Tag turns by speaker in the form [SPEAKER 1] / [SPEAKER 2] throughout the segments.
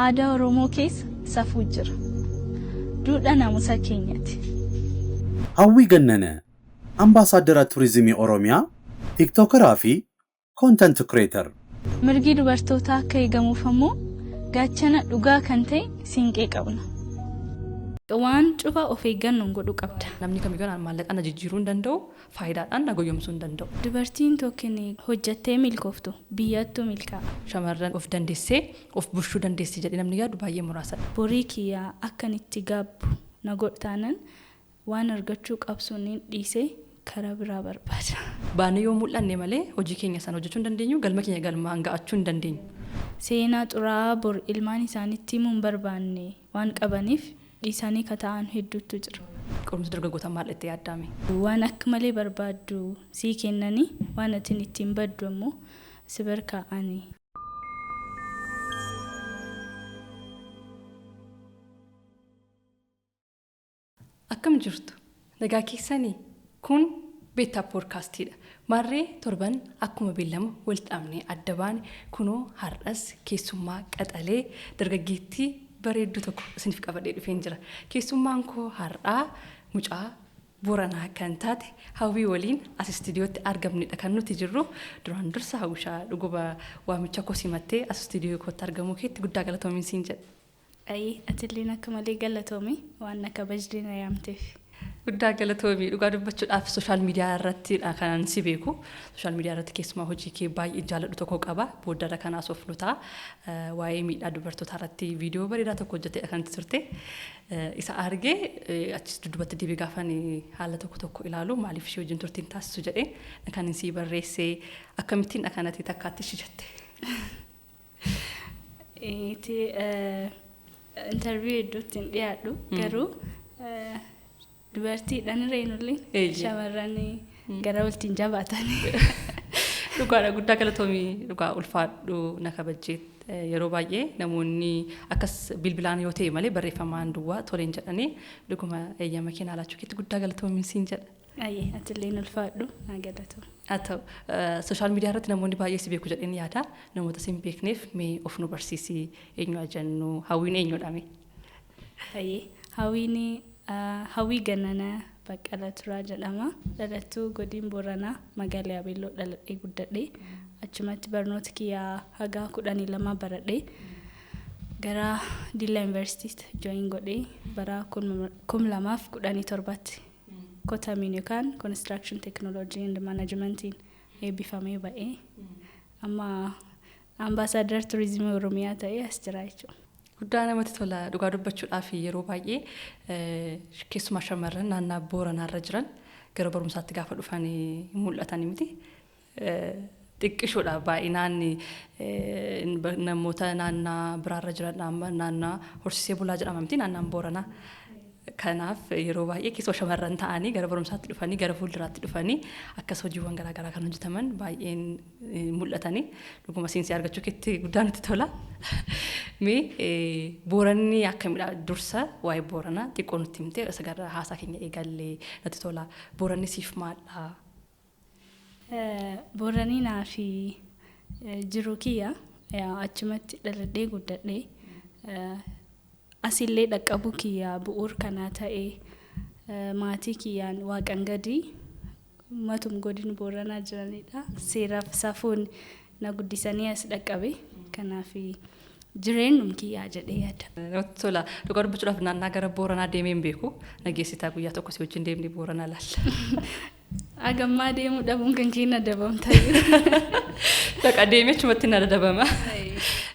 [SPEAKER 1] Aadaa Oromoo keessa safuu jira. Duudhaa naamusa keenyati.
[SPEAKER 2] Hawwii Gannana, Ambaasaaddara Turizimii Oromiyaa, Tiktookaraa fi Content Creator.
[SPEAKER 1] Mirgi dubartootaa akka eegamuuf ammoo gaachana dhugaa kan ta'e siinqee qabna. Waan cufa of eeggannoon godhuu qabda.
[SPEAKER 3] Namni kamiyyuu maallaqa na jijjiiruu hin danda'u, faayidaadhaan na goyyomsuu hin danda'u.
[SPEAKER 1] Dubartiin tokkin hojjattee milkooftu biyyattuu milkaa'a.
[SPEAKER 3] Shamarran of dandeessee of bulchuu dandeessi jedhee namni yaadu baay'ee muraasadha.
[SPEAKER 1] Borii kiyyaa akkan itti gaabbu na godhu taanaan waan argachuu qabsuun dhiisee karaa biraa barbaada.
[SPEAKER 3] Baanee yoo mul'anne malee hojii keenya sana hojjechuu hin dandeenyu, galma keenya galmaan ga'achuu hin dandeenyu.
[SPEAKER 1] Seenaa xuraa'aa bor ilmaan isaaniitti himuu hin barbaanne waan qabaniif dhiisanii kata'an hedduutu jira.
[SPEAKER 3] Qorumsi dargaggoota maal itti yaadame?
[SPEAKER 1] Waan akka malee barbaaddu sii kennanii waan atiin ittiin baddu ammoo si bira kaa'anii.
[SPEAKER 3] Akkam jirtu? Nagaa keessanii? Kun Beektaa Poodkaastiidha. Maarree torban akkuma beellama walitti qabnee adda baane kunoo har'as keessummaa qaxalee dargaggeettii bareedduu tokko isiniif qabadhee dhufeen jira. Keessummaan koo har'aa mucaa Booranaa kan taate Hawwii waliin as istiidiyootti argamnedha kan nuti jirru. Duraan dursa Hawwishaa dhuguma waamicha koo simattee as istiidiyoo kootti argamuu keetti guddaa galatoomiin siin jedha.
[SPEAKER 1] Ayi atilleen akka malee galatoomi waan na kabajdee na yaamteef.
[SPEAKER 3] Guddaa galatoomii dhugaa dubbachuudhaaf sooshaal miidiyaa irratti kanan si beeku. Sooshaal miidiyaa irratti keessumaa hojii kee baay'ee jaalladhu tokko qaba. Booddarra kanaas of nutaa. Waa'ee miidhaa dubartootaa irratti viidiyoo bareedaa tokko hojjettee kan turte. Isa argee achis dudduubatti deebi'ee gaafan haala tokko tokko ilaalu maaliif ishee wajjin turtiin taasisu jedhee kan si barreessee akkamittiin akkanatti takkaatti ishee jette.
[SPEAKER 1] Intarviiyuu hedduutti hin dhiyaadhu garuu dubartiidhaan reenullee shamarran gara walitti jabaatan.
[SPEAKER 3] Dhugaadha guddaa galatoomii dhugaa ulfaadhu na kabajjee yeroo baay'ee namoonni akkas bilbilaan yoo ta'e malee barreeffamaan duwwaa toleen jedhanii dhuguma eeyyama kee laachuu keetti guddaa galatoomiin siin jedha.
[SPEAKER 1] Ayyee atilleen ulfaadhu naa galatoomi.
[SPEAKER 3] Haa ta'u sooshaal miidiyaa irratti namoonni baay'ee si beeku jedheen yaada namoota si hin beekneef mee of nu barsiisi eenyu haa jennu Hawwiin eenyudha mee?
[SPEAKER 1] Ayyee Hawwiin Hawwii Gannanaa Baqqalaa Turaa jedhama. Dhalattuu godina Booranaa magaalaa Yaabelloo dhaladhee guddadhee achumatti barnoota kiyyaa haga 12 baradhee gara Dillaa Yuunivarsiitiitti jooyin godhee bara 2017tti kotamiin yookaan Construction Technology and Managementiin eebbifamee ba'ee amma Ambaasaadar Turizimii Oromiyaa ta'ee as jira jechuudha.
[SPEAKER 3] Guddaa namatti tola dhugaa dubbachuudhaaf yeroo baay'ee keessumaa shamarran naannaa Booranaarra jiran gara barumsaatti gaafa dhufan mul'atan miti. Xiqqishoodha baay'inaan namoota naannaa biraarra jiran naannaa horsiisee bulaa jedhama miti naannaan Booranaa. Kanaaf yeroo baay'ee keessumaa shamarran ta'anii gara barumsaatti dhufanii gara fuulduraatti dhufanii akkas hojiiwwan garaagaraa kan hojjetaman baay'een mul'atanii dhuguma siinsi argachuu keetti guddaa nutti tola. Mee Booranni akkamidha dursa waa'ee Booranaa xiqqoo nutti himtee isa gara haasaa keenya eegallee natti tola. Booranni siif maaldha?
[SPEAKER 1] Booranni naaf jiru kiyya achumatti dhaladhee guddadhee asillee dhaqqabu kiyyaa bu'uura kanaa ta'ee maatii kiyyaan waaqan gadii matum godina Booranaa jiranidha. Seeraaf safuun na guddisanii as dhaqqabe. Kanaaf jireenyum kiyyaa jedhee yaada.
[SPEAKER 3] Namatti tola. Dhugaa dubbachuudhaaf naannaa gara Booranaa deemee hin beeku. Nageessitaa guyyaa tokko si wajjin deemnee Booranaa laalla.
[SPEAKER 1] Hagammaa deemuu dhabuun kan keenya dabamta.
[SPEAKER 3] Dhaqa deemee achumatti na dadabama.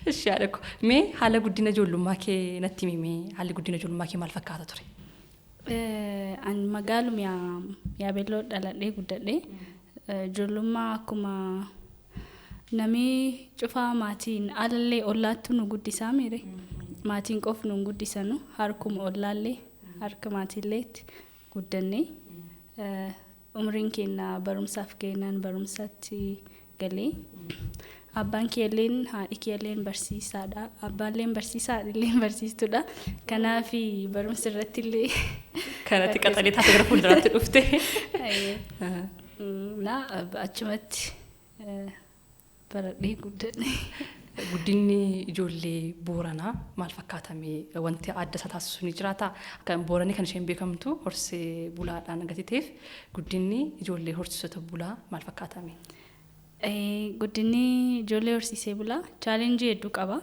[SPEAKER 3] Ishee haadha ko. Mee haala guddina ijoollummaa kee natti himi haalli guddina ijoollummaa kee maal fakkaata ture?
[SPEAKER 1] Ani magaaluma Yaabelloo dhaladhee guddadhee ijoollummaa akkuma namni cufaa maatiin alallee ollaattu nu guddisaa miire maatiin qof nu guddisanu harkuma ollaallee harka maatiilleetti guddannee umriin keenya barumsaaf geenyaan barumsatti galee abbaan kiyyalleen haadhi kiyyalleen barsiisaadha. Abbaalleen barsiisaa haadhilleen barsiistuudha. Kanaaf barumsa irratti illee
[SPEAKER 3] Kanatti qaxalee taatee gara fuulduraatti dhufte.
[SPEAKER 1] Na achumatti baradhee guddadhe.
[SPEAKER 3] Guddinni ijoollee Booranaa maal fakkaatamee wanti adda isa taasisu ni jiraata? Kan Booranii kan isheen beekamtu horsee bulaadhaan gatiteef guddinni ijoollee horsiisota bulaa maal fakkaatame?
[SPEAKER 1] Guddinni ijoollee horsiisee bulaa challenge hedduu qaba.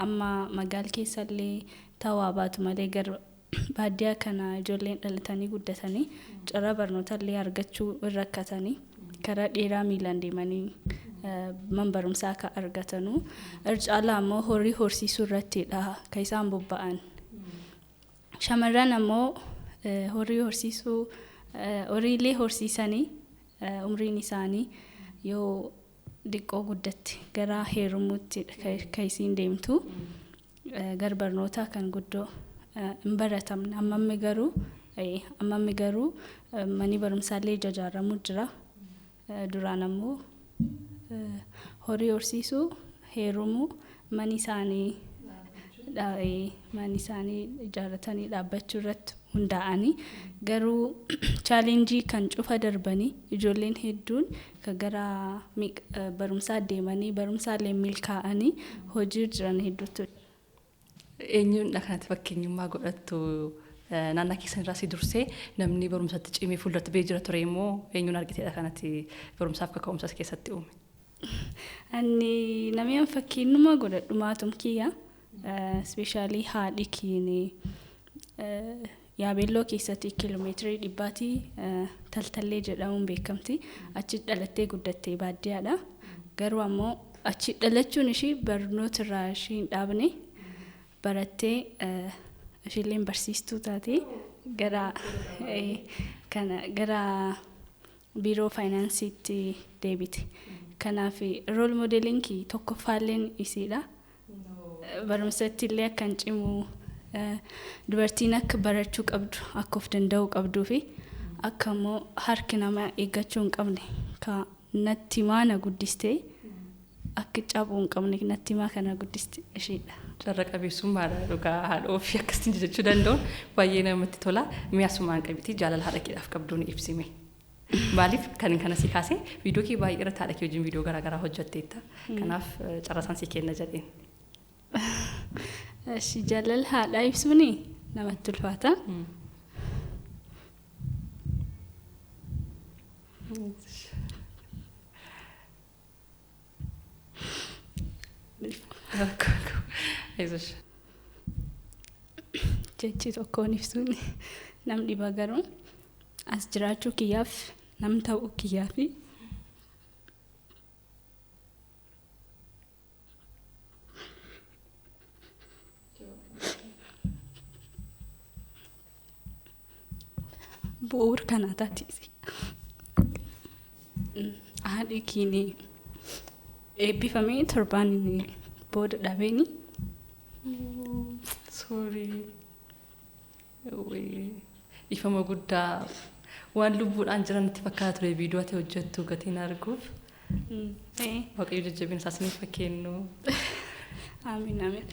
[SPEAKER 1] Amma magaala keessallee ta'uu baatu malee gara baadiyyaa kana ijoolleen dhalatanii guddatanii carraa barnootaallee argachuu hin rakkatanii karaa dheeraa miilaan deemanii man barumsaa akka argatanu. Irra caalaa ammoo horii horsiisuu irrattidha kan isaan bobba'an. Shamarran ammoo horii horsiisuu horiilee horsiisanii umriin isaanii yoo diqqoo guddatte gara heerumuutti kan isiin deemtu. Gara barnootaa kan guddoo hin baratamne. Ammammi garuu manni barumsaallee ijaaramuu jira. Duraan ammoo horii horsiisuu, heerumuu, mana isaanii ijaarratanii dhaabbachuu irratti hundaa'anii garuu challenge kan cufa darbanii ijoolleen hedduun kan gara barumsaa deemanii barumsaallee milkaa'anii hojii jiran hedduutu.
[SPEAKER 3] Eenyuun kanatti fakkeenyummaa godhattu naannoo keessan irraa si dursee namni barumsatti cimee fuulduratti ba'ee jira ture immoo eenyuun argiteedha kanatti barumsaaf kaka'umsa keessatti uume?
[SPEAKER 1] Ani namni an fakkeenyummaa godhadhu maatum kiyya. Especially haadhi kiini Yaabeelloo keessatti kiiloomeetirii 100tii Taltallee jedhamuun beekamti. Achi dhalattee guddattee baadiyyaadha. Garuu ammoo achi dhalachuun ishii barnoota irraa ishii hin dhaabne, barattee ishiilleen barsiistuu taate, gara kana gara biiroo faayinaansiitti deebite. Kanaaf role modeliin kii tokkoffaalleen isiidha. Barumsatti illee akka hin cimu, dubartiin akka barachuu qabdu, akka of danda'uu qabduu fi akka immoo harki namaa eeggachuu hin qabne ka natti himaa na guddistee, akka cabuu hin qabne natti himaa kana guddiste isheedha.
[SPEAKER 3] Carra qabeessummaadha dhugaa, haadha ofii akkasitti jechuu danda'uun baay'ee namatti tola. Mi'a asumaan qabiti jaalala haadha keedhaaf qabduun ibsime. Maaliif kan kana si kaase, viidiyoo kee baay'ee irratti haadha kee wajjin viidiyoo garaagaraa hojjetteetta. Kanaaf carra isaan si kenna jedheen.
[SPEAKER 1] Eshi, jaalala haadhaa ibsuun namatti ulfaata.
[SPEAKER 3] Ayzosh.
[SPEAKER 1] Jechi tokkoon ibsuun nam dhiba, garuu as jiraachuu kiyyaaf, nam ta'uu kiyyaaf, bu'uura kanaa taati. Haadhi kiini eebbifamee torbaan booda dhabeeni.
[SPEAKER 3] Sorry. Ifama guddaa, waan lubbuudhaan jiran itti fakkaata ture viidiyoo ati hojjettu gatiin arguuf. Waaqayyo jajjabina isaa isiniif haa kennu.
[SPEAKER 1] Amiin, amiin.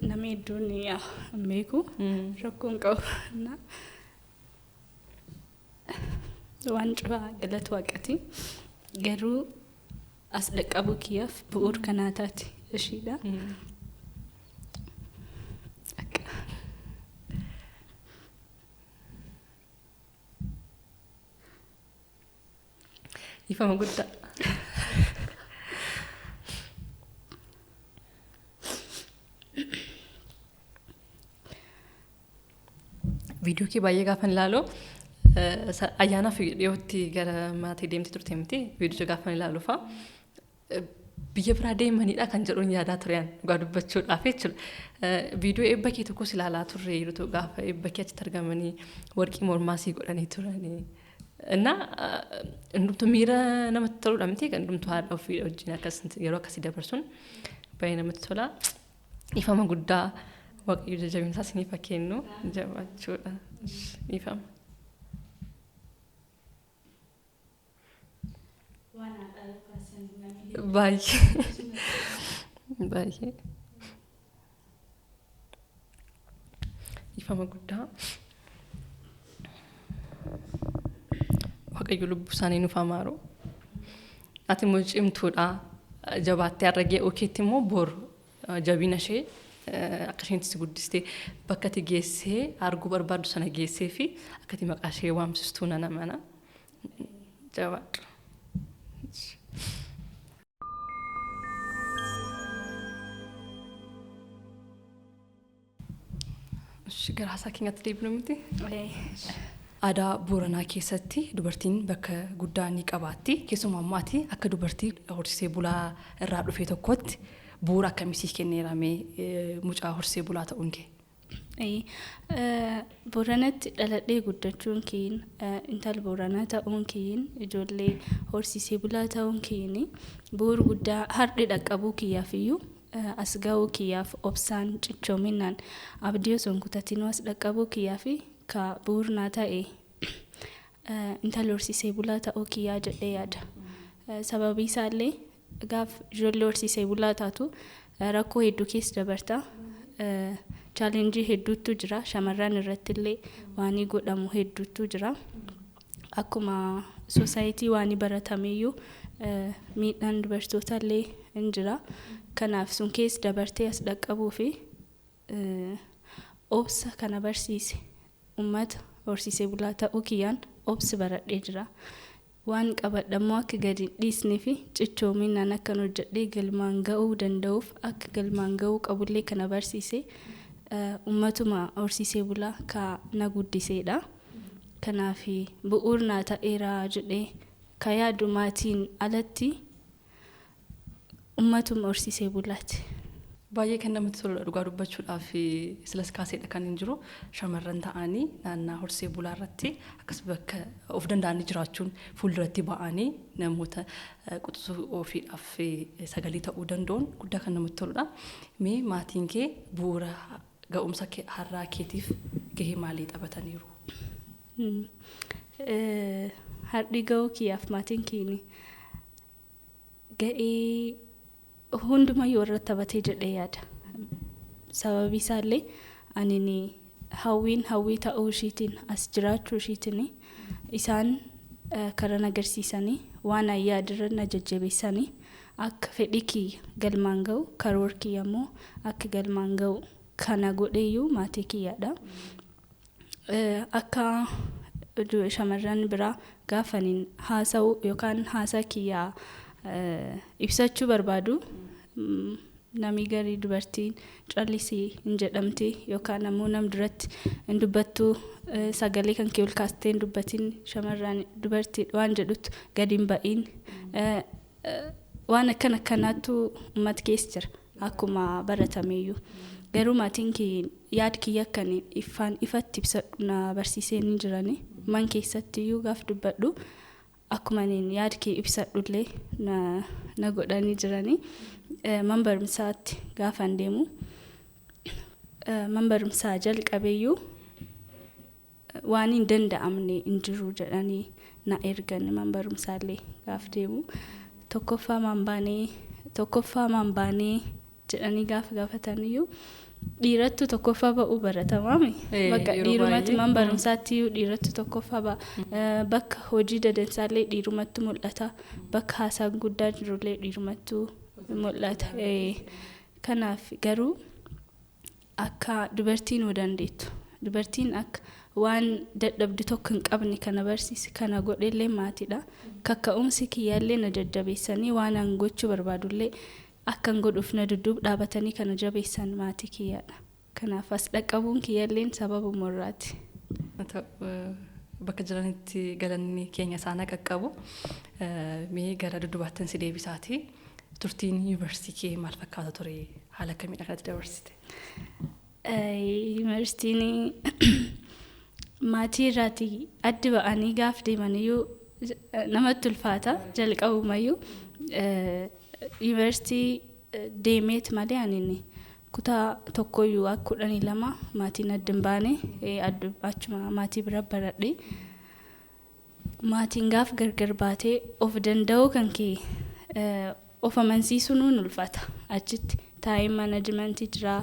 [SPEAKER 1] Namni hedduun hin beeku. Rakkoo hin qabu. Waan cufaa galata waaqati. Garuu as dhaqqabuu kiyyaaf bu'uura kanaa taati ishiidha. Akka.
[SPEAKER 3] Ifama guddaa. Viidiyoo kee baay'ee gaafan ilaalu, ayyaanaaf dhiyootti gara maatii deemtee turte miti, viidiyoo gaafan ilaalu fa'a. Biyya biraa deemanidha kan jedhuun yaadaa ture dhugaa dubbachuudhaaf jechuudha. Viidiyoo eebba kee tokkos ilaalaa turre, yeroo gaafa eebba kee achitti argamanii warqii mormaa sii godhanii turanii. Innaa hundumtuu miira namatti toludha miti, kan hundumtuu haadha ofii wajjin akkas yeroo akkasii dabarsuun baay'ee namatti tola. Ifama guddaa, Waaqayyo jajjabina isaa isiniif haa kennu, jabaachuudha. Ifama. Baay'ee. Baay'ee. Ifama guddaa. Waaqayyo lubbuu isaanii nuuf haa maaru. Ati immoo cimtuudha. Jabaattee har'a ga'uu keetti immoo boru jabina ishee akka isheen si guddistee bakka ati geessee arguu barbaaddu sana geessee fi akka ati maqaa ishee waamsistuu nan amana. Jabaadhu. Gara haasaa keenyaatti deebinu miti? Aadaa Booranaa keessatti dubartiin bakka guddaa ni qabaatti. Keessumaa immoo ati akka dubartii horsiisee bulaa irraa dhufe tokkotti bu'uura akkamii siif kenneera mee mucaa horsiisee bulaa ta'uun kee?
[SPEAKER 1] Booranatti dhaladhee guddachuun kiyyin, intala Booranaa ta'uun kiyyin, ijoollee horsiisee bulaa ta'uun kiyyin bu'uura guddaa har'i dhaqqabuu kiyyaaf iyyuu, as ga'uu kiyyaaf, obsaan cichoominaan abdii osoo hin kutatinuu as dhaqqabuu kiyyaaf ka bu'uura naa ta'e intala horsiisee bulaa ta'uu kiyyaa jedhee yaada. Sababii isaallee gaaf ijoollee horsiisee bulaa taatu rakkoo hedduu keessa dabarta. Challenge hedduutu jira. Shamarran irratti illee waan godhamu hedduutu jira. Akkuma society waan baratameyyuu miidhaan dubartoota illee hin jira. Kanaaf sun keessa dabartee as dhaqqabuu fi obsa kana barsiise uummata horsiisee bulaa ta'uu kiyyaan obsi baradhee jira. Waan qabadhammoo akka gadi hin dhiisnee fi cichoominaan akkan hojjedhee galmaan ga'uu danda'uuf akka galmaan ga'uu qabullee kana barsiise uummatuma horsiisee bulaa ka na guddiseedha. Kanaaf bu'uura naa ta'eera jedhee ka yaadu maatiin alatti uummatuma horsiisee bulaati.
[SPEAKER 3] Baay'ee kan namatti toludha dhugaa dubbachuudhaaf, silas kaaseedha kan hin jiru, shamarran ta'anii naannaa horsee bulaa irratti akkas bakka of danda'anii jiraachuun fuulduratti ba'anii namoota quxisuu ofiidhaaf sagalee ta'uu danda'uun guddaa kan namatti toludha. Mee maatiin kee bu'uura ga'umsa har'aa keetiif gahee maalii taphataniiru?
[SPEAKER 1] Har'i ga'uu kiyyaaf maatiin keenya ga'ee hundumayyuu irratti taphatee jedhee yaada. Sababii isaallee ani hawwiin hawwii ta'uu ishiitiin as jiraachuu ishiitiin isaan karaa na agarsiisanii, waan an yaadirra na jajjabeessanii, akka fedhii kiyya galmaan ga'u, karoora kiyya immoo akka galmaan ga'u kana godheeyyuu maatii kiyyaadha. Akka shamarran biraa gaafaniin haasa'u yookaan haasaa kiyyaa ibsachuu barbaadu, namni garii dubartiin callisii hin jedhamti yookaan ammoo nam duratti hin dubbattu, sagalee kan kee ol kaastee hin dubbatin, shamarran dubartii waan jedhutti gadi hin ba'iin, waan akkana akkanaatu uummata keessa jira akkuma baratameyyuu. Garuu maatiin kiyya yaad kiyya akkan ifaan ifatti ibsadhu na barsiisee ni jirani. Man keessatti iyyuu gaaf dubbadhu akkuma ani yaad kiyya ibsadhullee na godhanii jirani. Man barumsaatti gaafan deemu, man barumsaa jalqabeeyyuu waan hin danda'amne hin jiru jedhanii na ergan. Man barumsaallee gaaf deemu tokkoffaa maan baanee, tokkoffaa maan baanee jedhanii gaafa gaafataniyyuu, dhiirattu tokkoffaa ba'uu baratamaami. Bakka dhiirumatti man barumsaatti iyyuu dhiirattu tokkoffaa ba'a. Bakka hojii dadansaallee dhiirumatti mul'ata. Bakka haasaan guddaa jirullee dhiirumattu mul'ata. Kanaaf garuu akka dubartiin hoo dandeettu, dubartiin akka waan dadhabdu tokko hin qabne kana barsiise kana godhellee maatiidha. Kakka'umsi kiyyaallee na jajjabeessanii, waan an gochuu barbaadullee akkan godhuuf na dudduub dhaabatanii kana jabeessan maatii kiyyaadha. Kanaaf as dhaqqabuun kiyyaalleen sababa morraati.
[SPEAKER 3] Bakka jiranitti galanni keenya isaan qaqqabu. Mee gara duddubaattan si deebisaati. Turtiin yuunivarsiitii kee maal fakkaata ture? Haala akkamiidha kanatti dabarsite?
[SPEAKER 1] Yuunivarsiitiin maatii irraatii addi ba'anii gaaf deemaniyyuu namatti ulfaata jalqabumayyuu. Yuunivarsiitii deemeet malee ani kutaa tokkoyyuu akka 12 maatiin adda hin baane, achuma maatii bira baradhe. Maatiin gaaf gargar baatee of danda'uu kan kee of amansiisuun nuun ulfaata achitti. Time managementii jira.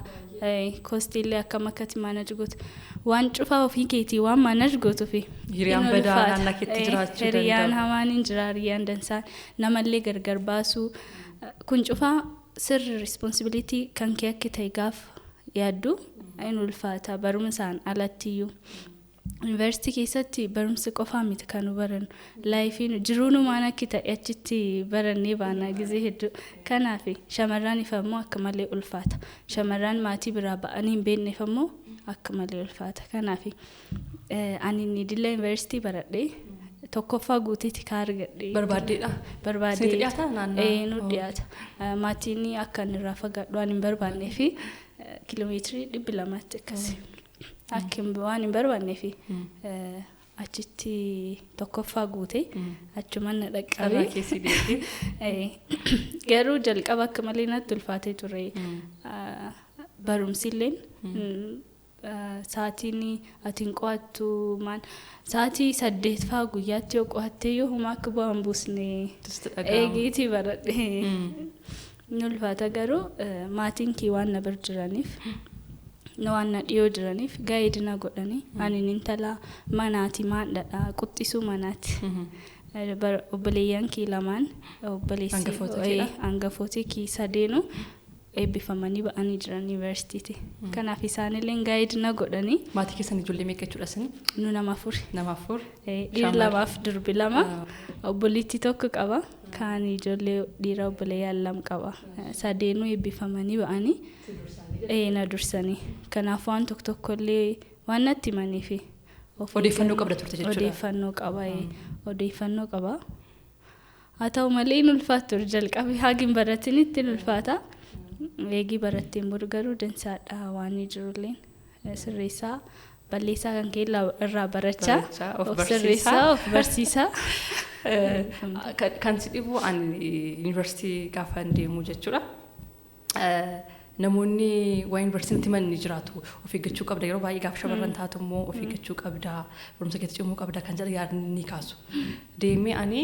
[SPEAKER 1] Costiillee akkam akkatti manage gootu. Waan cufaa ofii keetii waan manage gootuufi.
[SPEAKER 3] Hiriyaan badaa naannaa keetti jiraachuu
[SPEAKER 1] Hiriyaan
[SPEAKER 3] danda'u.
[SPEAKER 1] hamaan hin jira, hiriyaan dansaan namallee gargar baasuu. Kun cufaa sirri responsibility kan kee akka ta'e gaafa yaaddu hin ulfaata barumsaan alattiyyuu. Yuunivarsiitii keessatti barumsi qofaa miti kan nu barannu. Lifeiin jiruunumaan akki ta'e achitti barannee baana gizee hedduu. Kanaaf shamarraniif ammoo akka malee ulfaata. Shamarran maatii biraa ba'anii hin beekneef ammoo akka malee ulfaata. Kanaaf ani Dilla Yuunivarsiitii baradhee tokkoffaa guuteetti kaa argadhe.
[SPEAKER 3] Barbaaddeedha?
[SPEAKER 1] Barbaadee.
[SPEAKER 3] Isinitti dhiyaataa naannoo?
[SPEAKER 1] Ee, nu dhiyaata. Maatiin akka inni irraa fagaadhu waan hin barbaannee fi kiiloomeetirii 200tti akkasi. Akka waan hin barbaannee fi achitti tokkoffaa guute achumaan na dhaqqabe.
[SPEAKER 3] Carraa keessi deebi'e.
[SPEAKER 1] Garuu jalqaba akka malee natti ulfaatee ture. Barumsi illeen sa'aatiin ati hin qo'attu maal sa'aatii 8 fa'aa guyyaatti yoo qo'atte yoo homaa akka bu'aa hin buusne eegiitii baradhe. Ni ulfaata garuu maatiin kee waan na bira jiraniif waan na dhiyoo jiraniif guide na godhanii ani intala manaati maandhadha quxisuu manaati. Obboleeyyan kee lamaan obboleessi hangafoota kee sadeenu eebbifamanii ba'anii jiran yuunivarsiitiiti. Kanaaf isaanillee guide na godhanii.
[SPEAKER 3] Maatii keessan ijoollee meeqa jechuudha isin?
[SPEAKER 1] Nu nama afur.
[SPEAKER 3] Nama afur.
[SPEAKER 1] Dhiira lamaaf durbi lama. Obboleettii tokko qaba. Kaan ijoollee dhiira obboleeyyan lama qaba. Sadeenuu eebbifamanii ba'anii na dursanii. Kanaaf waan tokko tokkollee waan natti himaniifi.
[SPEAKER 3] Odeeffannoo qabda turte jechuudha.
[SPEAKER 1] Odeeffannoo qaba. Odeeffannoo qaba. Haa ta'u malee hin ulfaatu jalqabe haagi hin baratinitti hin ulfaata. Eegii baratteen booda garuu dansaadha waan jirulleen sirreessaa balleessaa kan kee irraa barachaa of sirreessaa of barsiisaa.
[SPEAKER 3] Kan si dhibu ani yuunivarsiitii gaafa deemu jechuudha. Namoonni waa yuunivarsiitii himan ni jiraatu. Of eeggachuu qabda yeroo baay'ee gaafa shamarran taatu immoo of eeggachuu qabda barumsa keetti cimuu qabda kan jedhan yaadni ni kaasu. Deemee ani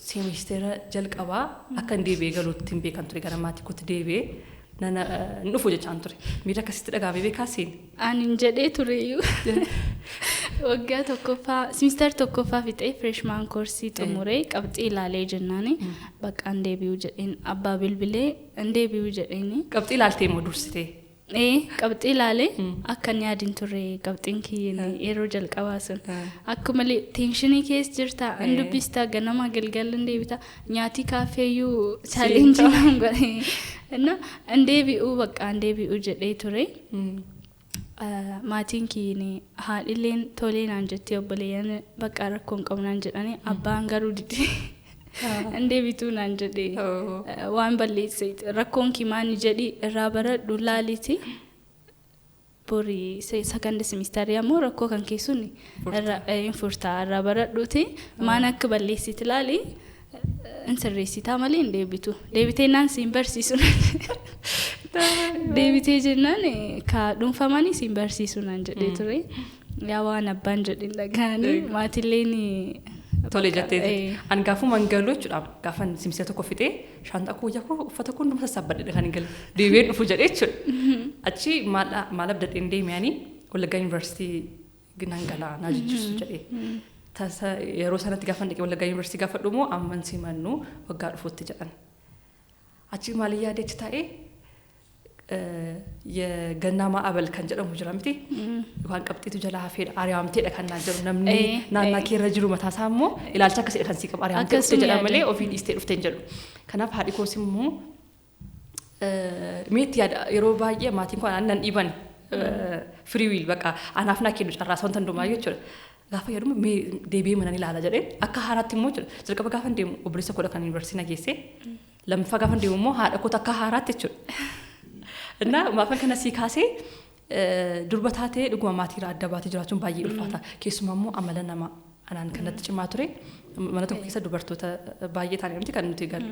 [SPEAKER 3] seemisteera jalqabaa akka hin deebi'ee galuutti hin beekan ture gara maatii kootti deebi'ee nana hin dhufu jechaan ture. Miira akkasitti dhagahamee beekaa siin?
[SPEAKER 1] Ani hin jedhee tureyyuu. Waggaa tokkoffaa semester tokkoffaa fixee freshman course xumuree qabxii ilaalee jennaani bakka hin deebi'u jedheen abbaa bilbilee hin deebi'u jedheeni.
[SPEAKER 3] Qabxii ilaaltee immoo dursitee?
[SPEAKER 1] Ee, qabxii ilaalee akka inni yaadin turre qabxiin kiyyeen yeroo jalqabaa sun. Akka malee tensionii keessa jirta, hin dubbista, ganama galgala hin deebita, nyaatii kaafeeyyuu challenge naan godhe. Hin deebi'u bakka hin deebi'u jedhee ture. Maatiin kiyyin haadhilleen tolee naan jettee obboleeyyan bakka rakkoo hin qabu naan jedhanii abbaan garuu dide. Hin deebituu naan jedhee waan balleesse rakkoon kee maani jedhi irraa baradhu laaliiti. Borii second semesterii ammoo rakkoo kan keessuun hin furtaa irraa baradhuuti maan akka balleessiti laali hin sirreessitaa malee hin deebitu. Deebitee naan siin barsiisu. Deebitee jennaan ka dhuunfamanii siin barsiisu naan jedhee ture. Yaa waan abbaan jedhin dhaga'anii maatilleen.
[SPEAKER 3] Tole jetteeti. Ani gaafuma hin galu jechuudha. Gaafa semester tokko fixee shaanxaa koo wayyaa koo uffata koo hundumaa sassaabbadhe kan hin galu. Deebi'een dhufu jedhee jechuudha. Achi maal abdadheen deeme ani Wallaggaa Yuunivarsiitii nan galaa naa jijjiirsu jedhee. Tasa yeroo sanatti gaafa dhaqee Wallaggaa Yuunivarsiitii gaafa dhumu amman simannu waggaa dhufuutti jedhan. Achi maal yaadee achi taa'ee የገና ማዕበል kan jedhamu jira miti yookaan qabxiitu jalaa hafeedha ari'amteedha kan naan jedhu namni naannaa keerra jiru mataasaa immoo ilaalcha akkasiidha kan sii qabu ari'amtee dhufte jedha malee ofii dhiistee dhufte hin jedhu. Kanaaf haadhi koos immoo meetti yaada yeroo baay'ee maatiin koo aannan dhiiban free will bakka anaaf naa kennu carraa wanta hundumaa jechuudha. Gaafa yaaduma mee deebi'ee mana ilaala jedhee akka haaraatti immoo jechuudha. Jalqaba gaafa deemu obboleessa koodha kan yuunivarsiitii na geesse lammaffaa gaafa deemu immoo haadha koota akka haaraatti jechuudha. እና maafan kana sii kaasee durba taatee dhuguma maatiirraa adda baatee jiraachuun baay'ee ulfaata. Keessumaa immoo amala nama anaan kanatti cimaa ture. Mana tokko keessa dubartoota baay'ee taane miti kan nuti galu.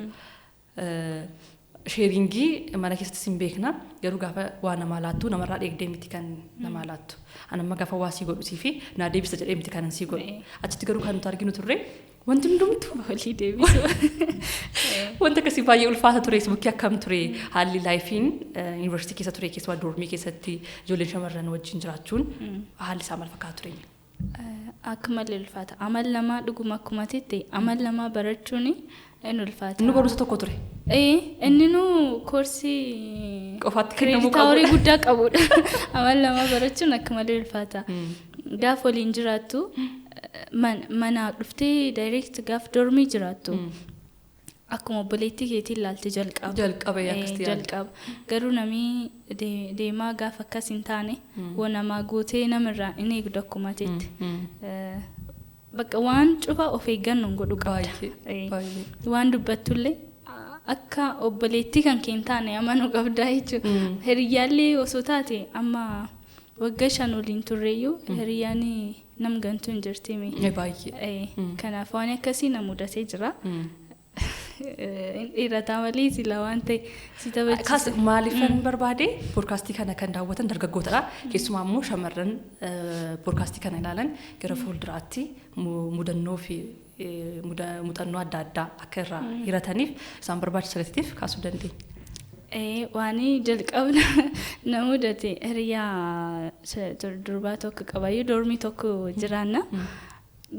[SPEAKER 3] Sharing mana keessatti sin beekna, garuu gaafa waa namaa laattu namarraa dheegdee miti kan namaa laattu. Ani amma gaafa waa sii godhu sii fi naa deebisa jedhee miti kan sii godhu. Achitti garuu kan nuti arginu turre wanti hundumtu
[SPEAKER 1] Walii deebisu.
[SPEAKER 3] Wanta akkasii baay'ee ulfaata ture. Bukkee akkam ture haalli lifeiin yuunivarsiitii keessa ture, keessumaa dormii keessatti ijoolleen shamarran wajjin jiraachuun haalli isaa maal fakkaata ture?
[SPEAKER 1] Akka malee ulfaata. Amal namaa dhuguma akkuma teette amal namaa barachuun inni ulfaata.
[SPEAKER 3] Inni barumsa tokko ture.
[SPEAKER 1] Inni nu koorsii
[SPEAKER 3] Qofaatti kennamuu
[SPEAKER 1] credit hourii
[SPEAKER 3] qabudha.
[SPEAKER 1] Guddaa qabudha. Amal namaa barachuun akka malee ulfaata. Gaafa waliin jiraattu, manaa dhuftee direct gaaf dormii jiraattu, akkuma obboleettii keetii ilaalte jalqaba.
[SPEAKER 3] Jalqaba akkasitti yaadda.
[SPEAKER 1] Jalqaba. Garuu namni deemaa gaafa akkas hin taane waan namaa gootee namarraa hin eegdu akkuma teette. Bakka waan cufa of eeggannoon godhu qabda.
[SPEAKER 3] Baay'ee.
[SPEAKER 1] Waan dubbattullee akka obboleettii kan kee hin taane amanuu qabda jechuudha. Hiriyyaallee osoo taate, amma waggaa 5 waliin turreeyyuu hiriyyaan nam gantuu hin jirtimi.
[SPEAKER 3] Baay'ee.
[SPEAKER 1] Kanaaf waan akkasii na mudatee jira. Dhiirataa malee sila waan ta'e si
[SPEAKER 3] Kaas
[SPEAKER 1] taphachiisa.
[SPEAKER 3] Maaliifan barbaade, poodkaastii kana kan daawwatan dargaggootadha. Keessumaa immoo shamarran poodkaastii kana ilaalan gara fuulduraatti mudannoo fi muuxannoo adda addaa akka irraa hirataniif isaan barbaachisa gatiitiif kaasuu dandeenya.
[SPEAKER 1] Waan jalqabna na mudate, hiriyaa durbaa tokko qabayyuu dormii tokko jiraanna.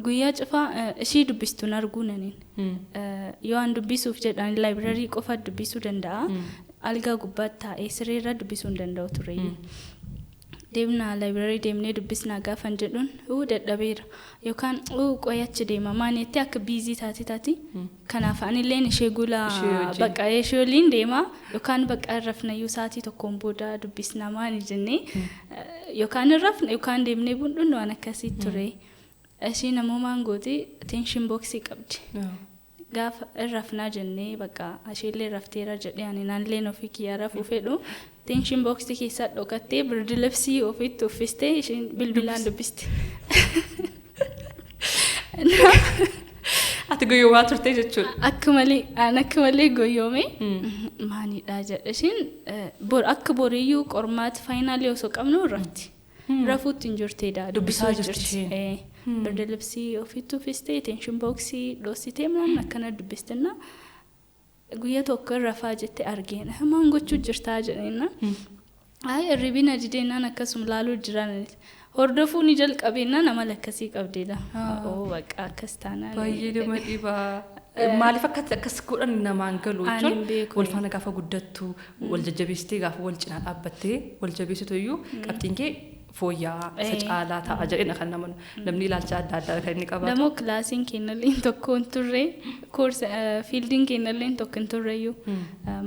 [SPEAKER 1] Guyyaa cufaa ishii dubbistuun arguu naniin. Yoo an dubbisuuf jedhan library qofa dubbisuu danda'a. Algaa gubbaatti taa'ee sireerra dubbisuu hin danda'u tureyyuu. Deemnaa library deemnee dubbisnaa gaafan jedhuun, uu dadhabeera yookaan uu qoyachi deema maanetti akka busy taate taati. Kanaaf anilleen ishee gula
[SPEAKER 3] Ishee wajjin.
[SPEAKER 1] Bakka ishee waliin deema yookaan bakka rafnayyuu sa'aatii tokkoon booda dubbisnaa maani jennee yookaan hin rafna yookaan deemnee bundhunnu, waan akkasii ture. Isheen ammoo maan gooti, attention boxii qabdi. Gaafa irrafnaa jennee bakka isheellee rafteera jedhee ani naanilleen ofii kiyyaa rafuu fedhu, attention boxii keessaa dhokattee birdilibsii ofitti uffistee isheen bilbilaan dubbisti.
[SPEAKER 3] Ati goyyoomaa turte jechuudha.
[SPEAKER 1] Akka malee an akka malee goyyoome, maanidha jedhe isheen akka boriyyuu qormaata finalii osoo qabnu rafti. Rafuutti hin jirteedha.
[SPEAKER 3] Dubbisaa jirti isheen.
[SPEAKER 1] Birdilibsii ofitti uffistee attention boxii dhoositee maan akkana dubbistenna. Guyyaa tokko rafaa jette argeen, maan gochuu jirtaa jedheenna. Ay, hirribina dideenaan akkasuma laaluu jiran. Hordofuu ni jalqabeenna amala akkasii qabdeedha. Oo, bakka akkas taanaan.
[SPEAKER 3] Baay'ee nama dhibaa. Maaliif akkas godhan namaan galu
[SPEAKER 1] Ani
[SPEAKER 3] jechuun
[SPEAKER 1] hin beeku.
[SPEAKER 3] Wal faana gaafa guddattu wal jajjabeessitee, gaafa wal cinaa dhaabbattee wal jabeessitu iyyuu qabxiin kee fooyya'aa isa caalaa ta'a jedheen kan nama namni ilaalcha adda addaa kan inni qabaatu.
[SPEAKER 1] Damoo classiin kennallee tokko hin turre, course fieldiin kennallee tokko hin turreyyuu.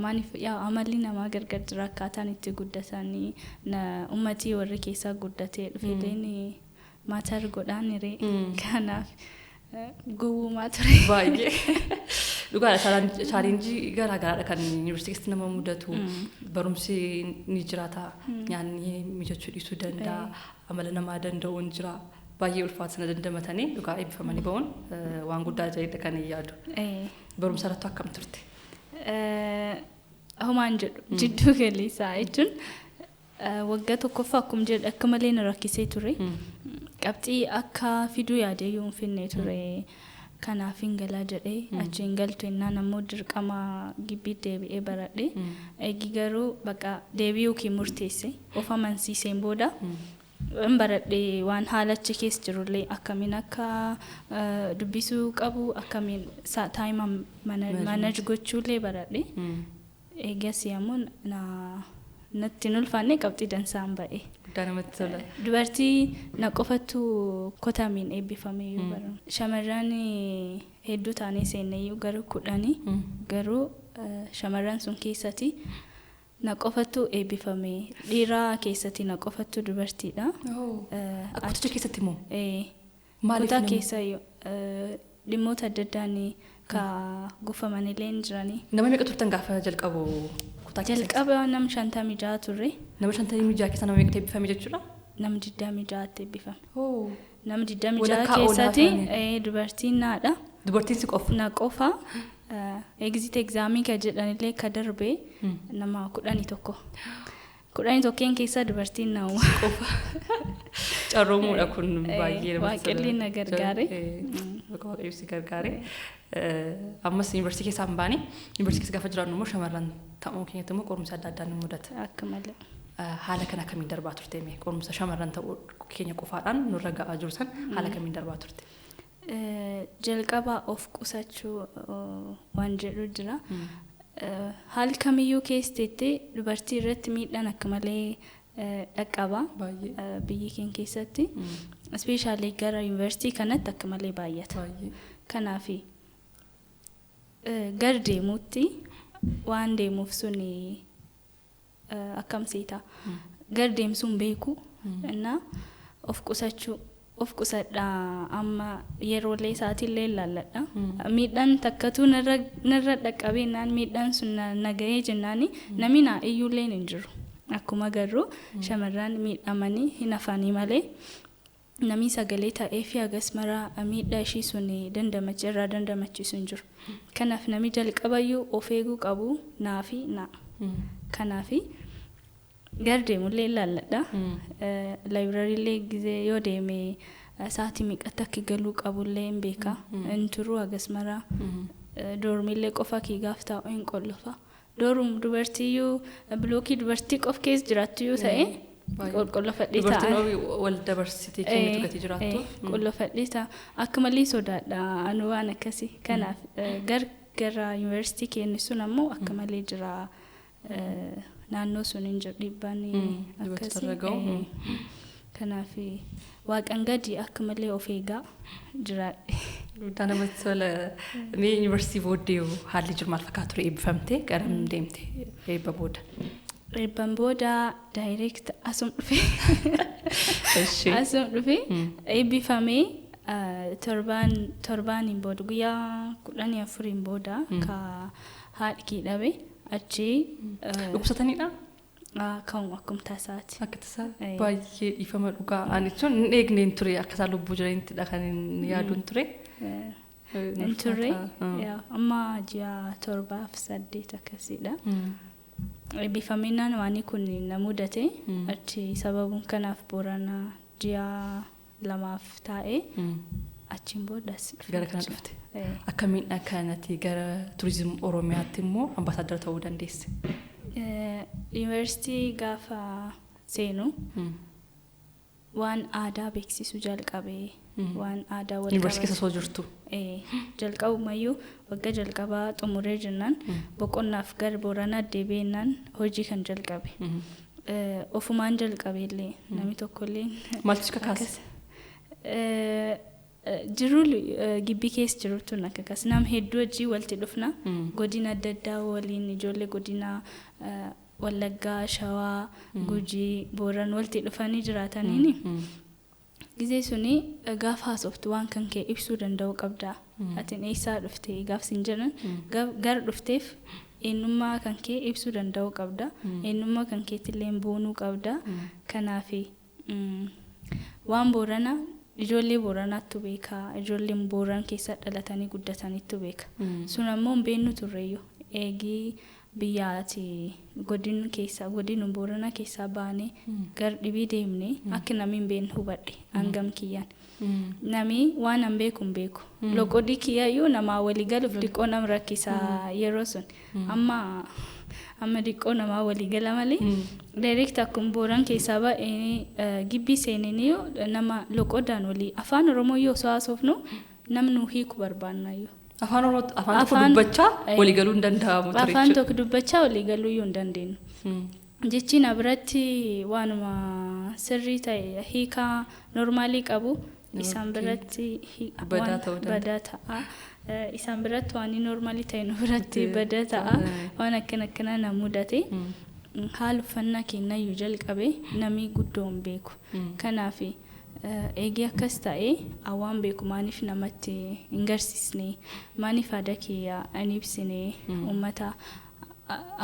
[SPEAKER 1] Maaliif yaa amalli namaa gargar jira, akkaataan itti guddatanii uummatii warri keessaa guddatee dhufelleen matter godhaan hiree. Kanaaf gowwumaa ture.
[SPEAKER 3] Baay'ee. Dhugaadha, challenge garaa garaadha kan yuunivarsiitii keessatti nama mudatu. Barumsi ni jiraata, nyaanni mijachuu dhiisuu danda'a, amala namaa danda'uun jira. Baay'ee ulfaata, sana dandamatanii dhugaa eebbifamanii ba'uun waan guddaa jedhedha kan hin yaadu. Barumsa irratti akkam turte?
[SPEAKER 1] Homaan jedhu jidduu galeessaa jechuun waggaa tokkoffaa akkuma jedhu akka malee na rakkisee ture. Qabxii akka fiduu yaadee yoo hin finne ture. Kanaaf hin galaa jedhee achi hin galtu innaan ammoo dirqama gibbii deebi'ee baradhe. Eegi garuu bakka deebi'uu kee murteesse of amansiiseen booda hin baradhe, waan haala achi keessa jirullee akkamiin akka dubbisuu qabu, akkamiin time manage gochuullee baradhe. Eegas ammoo natti hin ulfaanne, qabxii dansaan ba'e.
[SPEAKER 3] Guddaa namatti tola.
[SPEAKER 1] Dubartii na qofattu kotamiin eebbifame iyyuu bara. Shamarran hedduu taanee seenne iyyuu gara 10, garuu shamarran sun keessatti na qofattu eebbifame. Dhiiraa keessatti na qofattu dubartiidha.
[SPEAKER 3] Akka kuticha keessatti moo?
[SPEAKER 1] Maaliif kutaa keessa dhimmoota adda addaan ka gufamanillee hin jiranii.
[SPEAKER 3] Nama meeqa turtan gaafa jalqabu kutaa keessatti?
[SPEAKER 1] Jalqaba nama 56 turre.
[SPEAKER 3] Nama 56 keessa nama meeqatu eebbifame jechuudha?
[SPEAKER 1] Nama 26tti eebbifame. Nama 26
[SPEAKER 3] Walakkaa ol
[SPEAKER 1] keessatti
[SPEAKER 3] hafanii.
[SPEAKER 1] Dubartiin naadha.
[SPEAKER 3] Dubartiin si qofa?
[SPEAKER 1] Na qofa. Exit examii kan jedhanillee ka darbe nama 11. 11 keessaa dubartiin nama
[SPEAKER 3] qofa. Carroomuudha kun baay'ee namatti tola.
[SPEAKER 1] Waaqilli na gargaare.
[SPEAKER 3] Waaqayyo si gargaare. Ammas yuunivarsiitii keessaa hin baane. Yuunivarsiitii keessa gaafa jiraannu immoo shamarran ta'uu keenyatti immoo qorumsa adda addaa nu mudata.
[SPEAKER 1] Akka malee.
[SPEAKER 3] Haala kana akkamiin darbaa turte mee? Qorumsa shamarran ta'uu keenya qofaadhaan nurra ga'aa jiru san haala kamiin darbaa turte?
[SPEAKER 1] Jalqaba of qusachuu waan jedhu jira. Haala kamiyyuu keessa teettee dubartii irratti miidhaan akka malee dhaqqaba. Biyyi keenya keessatti. Ispeeshaalii gara yuunivarsiitii kanatti akka malee baay'ata. Kanaaf gara deemuutti waan deemuuf suni akkam seeta. Gara deemsuun beeku. Innaa of qusachuu. Of qusadha amma yeroolee isaatiillee ilaalladha. Miidhaan takkatu narra dhaqqabeenyaan miidhaan sun na gahee jennaani namni na iyyuulleen hin jiru. Akkuma garuu shamarran miidhamanii hin hafanii malee namni sagalee ta'ee fi hagas mara miidhaa ishii sun irraa dandamachiisu hin jiru. Kanaaf namni jalqabayyuu of eeguu qabu naa fi naa. Kanaafi gara deemullee ilaalladha. Laayibirariillee gizee yoo deeme sa'aatii meeqatti akka galuu qabullee hin beeka. Hin turu hagas mara. Doormiillee qofa kee gaaf taa'u hin qollofa. Doorum dubartiyyuu bilookii dubartii qof keessa jiraattuyyuu ta'e qolqollofadhee ta'a.
[SPEAKER 3] Dubartiin wal dabarsitee kennitu gatii jiraattu.
[SPEAKER 1] Qolqollofadhee ta'a. Akka malee sodaadha anu waan akkasii. Kanaaf gara yuunivarsiitii keenya sun ammoo akka malee jira. Naannoo sun hin jiru dhiibbaan akkasii. Kanaaf waaqan gadi akka malee of eegaa jiraadhe.
[SPEAKER 3] Guddaa namatti tola. Mee yuunivarsiitii booddee haalli jiru maal fakkaata ture? Eebbifamtee garam deemte eebba booda?
[SPEAKER 1] Eebban booda daayireekt asum dhufe. Asum dhufe eebbifamee torbaaniin booda guyyaa 14 booda ka haadhi kee dhabe. Achi
[SPEAKER 3] dhukkubsataniidha?
[SPEAKER 1] Kan akkuma tasaati.
[SPEAKER 3] Akka tasaa baay'ee dhiifama dhugaa. Ani jechuun hin eegneen ture akka isaan lubbuu jiranittidha kan hin yaaduun ture.
[SPEAKER 1] Hin turre amma ji'a 7 fi 8 akkasiidha. Eebbifaminaan waan kun na mudate achi sababuun kanaaf Booranaa ji'a 2 taa'ee achiin boodas
[SPEAKER 3] gara kana dhufte. Akkamiin akkanatti gara turizimii Oromiyaatti immoo ambaasaadara ta'uu dandeesse?
[SPEAKER 1] Yuunivarsiitii gaafa seenu waan aadaa beeksisuu jalqabee waan aadaa wal
[SPEAKER 3] Yuunivarsiitii keessa osoo jirtu?
[SPEAKER 1] Jalqabumayyuu waggaa jalqabaa xumuree jennaan boqonnaaf gara Booranaa deebi'ennaan hojii kan jalqabe. Ofumaan jalqabeellee namni tokkollee.
[SPEAKER 3] Maaltu si kakaase?
[SPEAKER 1] Jiruu gibbii keessa jirutu na kakaase. Nama hedduu wajjin walitti dhufna. Godina adda addaa waliin ijoollee godina Wallaggaa, Shawaa, Gujii, Booran walitti dhufanii jiraataniini. Gizee suni gaafa haasoftu waan kan kee ibsuu danda'u qabda. Atiin eessaa dhufte gaaf siin jedhan gara dhufteef eenyummaa kan kee ibsuu danda'u qabda. Eenyummaa kan keettillee boonuu qabda. Kanaaf waan Booranaa ijoollee Booranaattu beeka. Ijoolleen Booran keessa dhalatanii guddataniittu beeka. Sun ammoo hin beeknu turreyyuu. Eegii biyyaati godin keessaa godinu Booranaa keessaa baanee gara dhibii deemnee akka namni hin beekne hubadhe hangam kiyyaan. Namni waan an beeku hin beeku. Loqodii kiyyayyuu namaa walii galuuf diqqoo nama rakkisaa yeroo sun. Amma diqqoo namaa walii gala malee direct akkuma Booran keessaa ba'ee gibbii seenanii nama loqodaan walii afaan Oromoo yoo osoo haasofnu namni nu hiiku barbaannayyuu.
[SPEAKER 3] Afaan Oromoo afaan tokko dubbachaa walii galuu hin danda'amu ture.
[SPEAKER 1] Afaan tokko dubbachaa walii galuu iyyuu hin dandeenyu. Jechi na biratti waanuma sirrii ta'e hiikaa normaalii qabu isaan biratti badaa ta'a. Isaan biratti waan normaalii ta'e nu biratti badaa ta'a. Waan akkana akkanaa na mudate. Haala uffannaa keenyayyuu jalqabe namni guddoo hin beeku. Kanaaf eegee akkas ta'e waan beeku maaliif namatti hin garsiisne maaliif aadaa kiyya hin ibsine uummata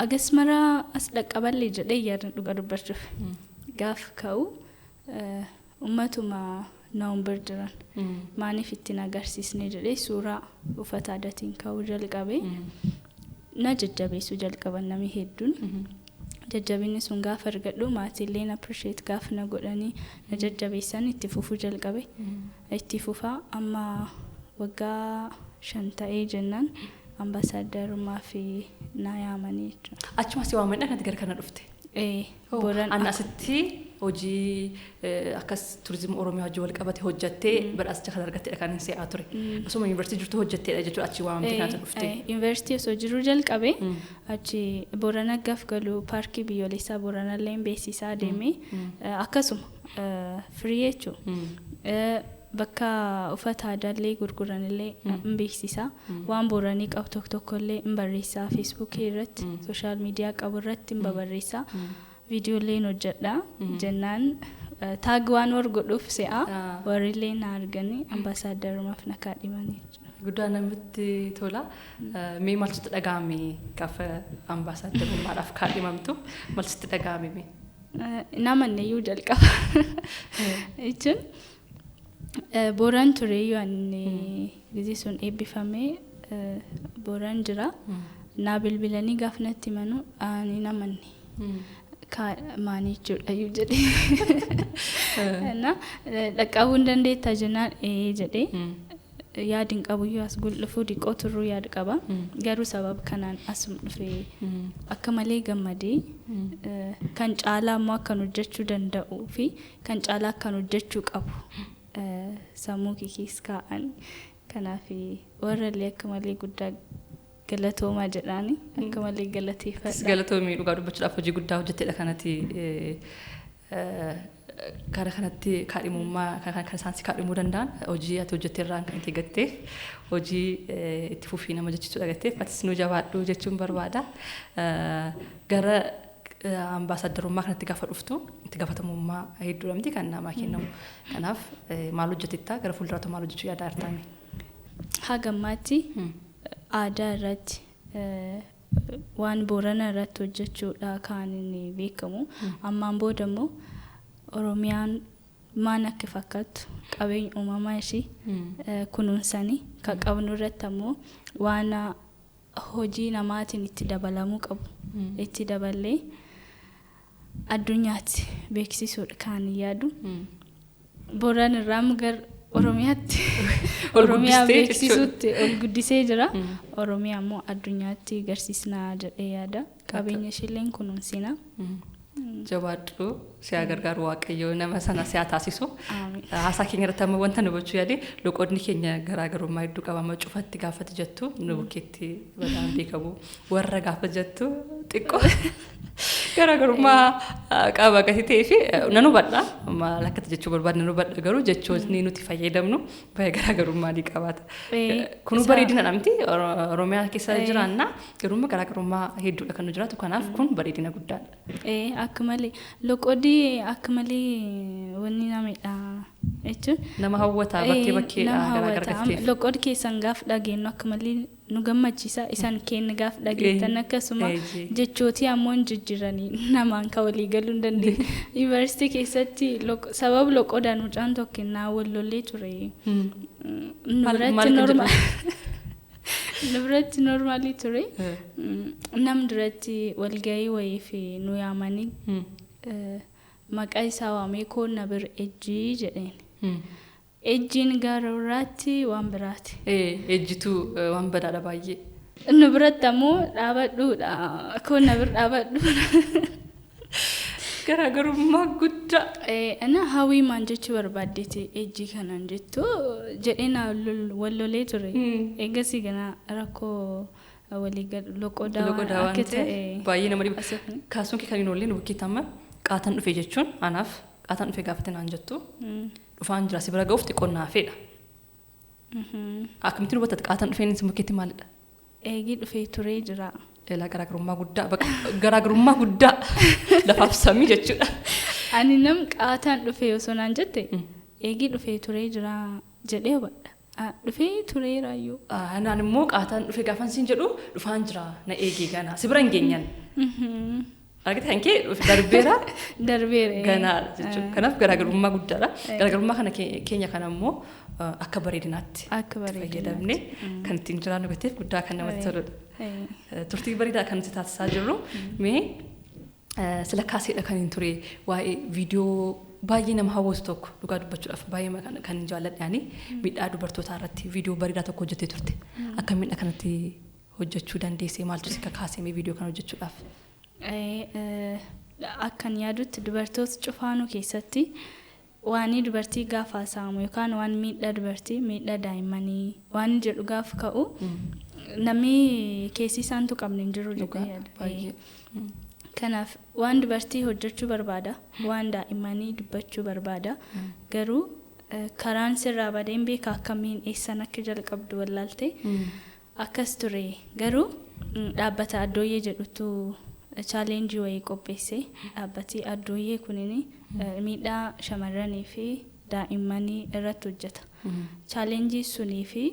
[SPEAKER 1] agas mara as dhaqqaballee jedhee yaadna dhuga dubbachuuf. Gaaf ka'u uummatuma na bira jiran maaliif ittiin agarsiisne jedhee suuraa uffata aadaatiin ka'uu jalqabe. Na jajjabeessuu jalqaban namni hedduun. Jajjabinni sun gaafa argadhu maatiileen appreciate gaafa na godhanii na jajjabeessan itti fufuu jalqabe. Itti fufaa amma waggaa 5 ta'ee jennaan ambaasaaddarummaa fi na yaamanii jechuudha.
[SPEAKER 3] Achuma si waamanii kanatti gara kana dhufte?
[SPEAKER 1] Boran
[SPEAKER 3] Anna asitti hojii akkas turizimii Oromiyaa hojii wal qabate hojjattee badhaasicha kan argatteedha kan hin se'aa ture. Osuma yuunivarsiitii jirtu hojjatteedha jechuudha achi waamamtee kanatti dhufte.
[SPEAKER 1] Yuunivarsiitii osoo jiruu jalqabe achi Borana gaaf galu paarkii biyyoolessaa Boranallee beeksisaa deemee akkasuma firii jechuudha. Bakka uffata aadaallee gurguranillee hin beeksisaa. Waan Boranii qabu tokko tokkollee hin barreessaa feesbuukii irratti sooshaal miidiyaa qabu irratti hin babarreessaa. Viidiyoolee hin hojjedha jennaan taag waan war godhuuf se'a warrillee na arganii ambaasaaddarumaaf na kaadhimanii jechuudha.
[SPEAKER 3] Guddaa namatti tola. Mee maaltu sitti dhaga'ame gaafa ambaasaaddarummaadhaaf kaadhimamtu maaltu sitti dhaga'ame mee?
[SPEAKER 1] Namanneeyyuu jalqaba jechuun Boran tureyyuu ani gisee sun eebbifamee Boran jira. Naa bilbilanii gaafa natti himanu ani namanne. Maanii jechuudha iyyuu jedhee. Dhaqqabuu hin dandeettaa jennaan ee jedhee. Yaadi hin qabuyyuu as dhufuu diqoo turuu yaada qaba. Garuu sababa kanaan asuma dhufee akka malee gammadee kan caalaa immoo akkan hojjechuu danda'uu fi kan caalaa akkan hojjechuu qabu sammuu kee keessa kaa'an. Kanaaf warra illee akka malee guddaa galatoomaa jedhaani akka malee galateeffadha.
[SPEAKER 3] Galatoomii dhugaa dubbachuudhaaf hojii guddaa hojjetteedha kanatti kara kanatti kaadhimummaa kan isaan si kaadhimuu danda'an hojii ati hojjetteerraan kan itti gatteef hojii itti fufii nama jechiisuu dhagatteef atis nu jabaadhu jechuun barbaada. Gara ambaasaaddarummaa kanatti gaafa dhuftu itti gaafatamummaa hedduudha miti kan namaa kennamu. Kanaaf maal hojjetetta gara fuulduraatti maal hojjechuu yaadaa jirtami?
[SPEAKER 1] Haga ammaatti aadaa irratti waan Boorana irratti hojjechuudha kan inni beekamu. Ammaan booda immoo Oromiyaan maan akka fakkaattu qabeenya uumamaa ishee kunuunsanii kan qabnu irratti ammoo waan hojii namaatiin itti dabalamuu qabu itti daballee addunyaatti beeksisuudha kan yaadu. Boran irraa gara Oromiyaatti Oromiyaa beeksisuutti ol guddisee jira. Oromiyaa immoo addunyaatti agarsiisnaa jedhee yaada. Qabeenya isheellee kunuunsina.
[SPEAKER 3] Jabaadhu si haa gargaaru Waaqayyo nama sana si haa taasisu. Haasaa keenya irratti amma wanta nu hubachuu yaade loqodni keenya garaagarummaa hedduu qaba. Amma cufatti gaafate jettu nu bukkeetti badaan beekamu warra gaafa jettu xiqqoo garaagarummaa qaba gati ta'ee fi nan hubadha. Maal akkatti jechuu barbaadne nan hubadha garuu jechootni nuti fayyadamnu baay'ee garaagarummaa ni qabaata. Kun bareedina miti Oromiyaa keessa jiraanna garuu garaagarummaa hedduudha kan nu jiraatu kanaaf kun bareedina guddaadha.
[SPEAKER 1] Akka malee loqodii akka malee wanni namidha jechuun.
[SPEAKER 3] Nama hawwataa bakkee bakkeedha garaagara gatteef.
[SPEAKER 1] Loqod keessan gaaf dhageenyu akka malee nu gammachiisa isaan kenna gaaf dhageettan akkasuma jechootii ammoo hin jijjiiranii namaan kan walii galuu hin dandeenye. Yuunivarsiitii keessatti sababa loqodaan mucaan tokko naa wal lollee ture. Nu biratti normaalii ture. Nam duratti walgahii wayii fi nu yaamanii maqaa isaa waamee koo na bira ejjii jedheen. Ejjiin gara biraatti waan biraati.
[SPEAKER 3] Ejjituu waan badaadha baay'ee.
[SPEAKER 1] Nu biratti ammoo dhaabadhuudha. Koo na bira dhaabadhuudha.
[SPEAKER 3] Garaagarummaa guddaa.
[SPEAKER 1] Ana hawwii maan jechuu barbaaddeeti ejjii kanaan jettu jedhee na wal lolee ture. Eegasii gana rakkoo walii loqodaa akka ta'e.
[SPEAKER 3] Baay'ee nama dhiba. Kaasuun kee kan hin oolle nu bukkeetti amma qaatan dhufe jechuun anaaf qaataan dhufe gaafate naan jettu. Dhufaan jira si bira ga'uuf xiqqoo naafeedha. Akkamittiin hubatta qaataan dhufeen si bukkeetti maalidha?
[SPEAKER 1] Eegii dhufee turee jira.
[SPEAKER 3] Eelaa garaagarummaa guddaa garaagarummaa guddaa lafaaf samii jechuudha.
[SPEAKER 1] Ani nam qaataan dhufee osoo naan jette eegii dhufee turee jira jedhee hubadha. Dhufee tureeraayyuu.
[SPEAKER 3] Anaan immoo qaataan dhufee gaafan siin jedhu dhufaan jira na eegee gana si bira hin geenyan. Argite kan kee darbeera.
[SPEAKER 1] Darbeera.
[SPEAKER 3] Ganaadha jechuudha. Kanaaf garaagarummaa guddaadha. Garaagarummaa kana keenya kana immoo akka bareedinaatti fayyadamnee kan ittiin jiraannu gateef guddaa kan namatti toludha. Turtii bareedaa kan nuti taasisaa jirru mee sila kaaseedha kan hin ture waa'ee viidiyoo baay'ee nama hawwatu tokko dhugaa dubbachuudhaaf baay'ee kan jaalladhaani miidhaa dubartootaa irratti viidiyoo bareedaa tokko hojjettee turte. Akka miidhaa kanatti hojjechuu dandeessee maaltu si kakaasee mee viidiyoo kana hojjechuudhaaf?
[SPEAKER 1] Akkan yaadutti dubartoota cufaanuu keessatti waan dubartii gaafa haasa'amu yookaan waan miidhaa dubartii miidhaa daa'immanii waan jedhu gaafa ka'u namni keessi isaantu qabne hin jiru jedhee yaada. Kanaaf waan dubartii hojjechuu barbaada, waan daa'immanii dubbachuu barbaada. Garuu karaan sirraa badeen beeka akkamiin eessan akka jalqabdu wallaalte akkas ture. Garuu dhaabbata Addooyyee jedhutu challenge wayii qopheesse. Dhaabbati Addooyyee kunin miidhaa shamarranii fi daa'immanii irratti hojjeta. Challenge sunii fi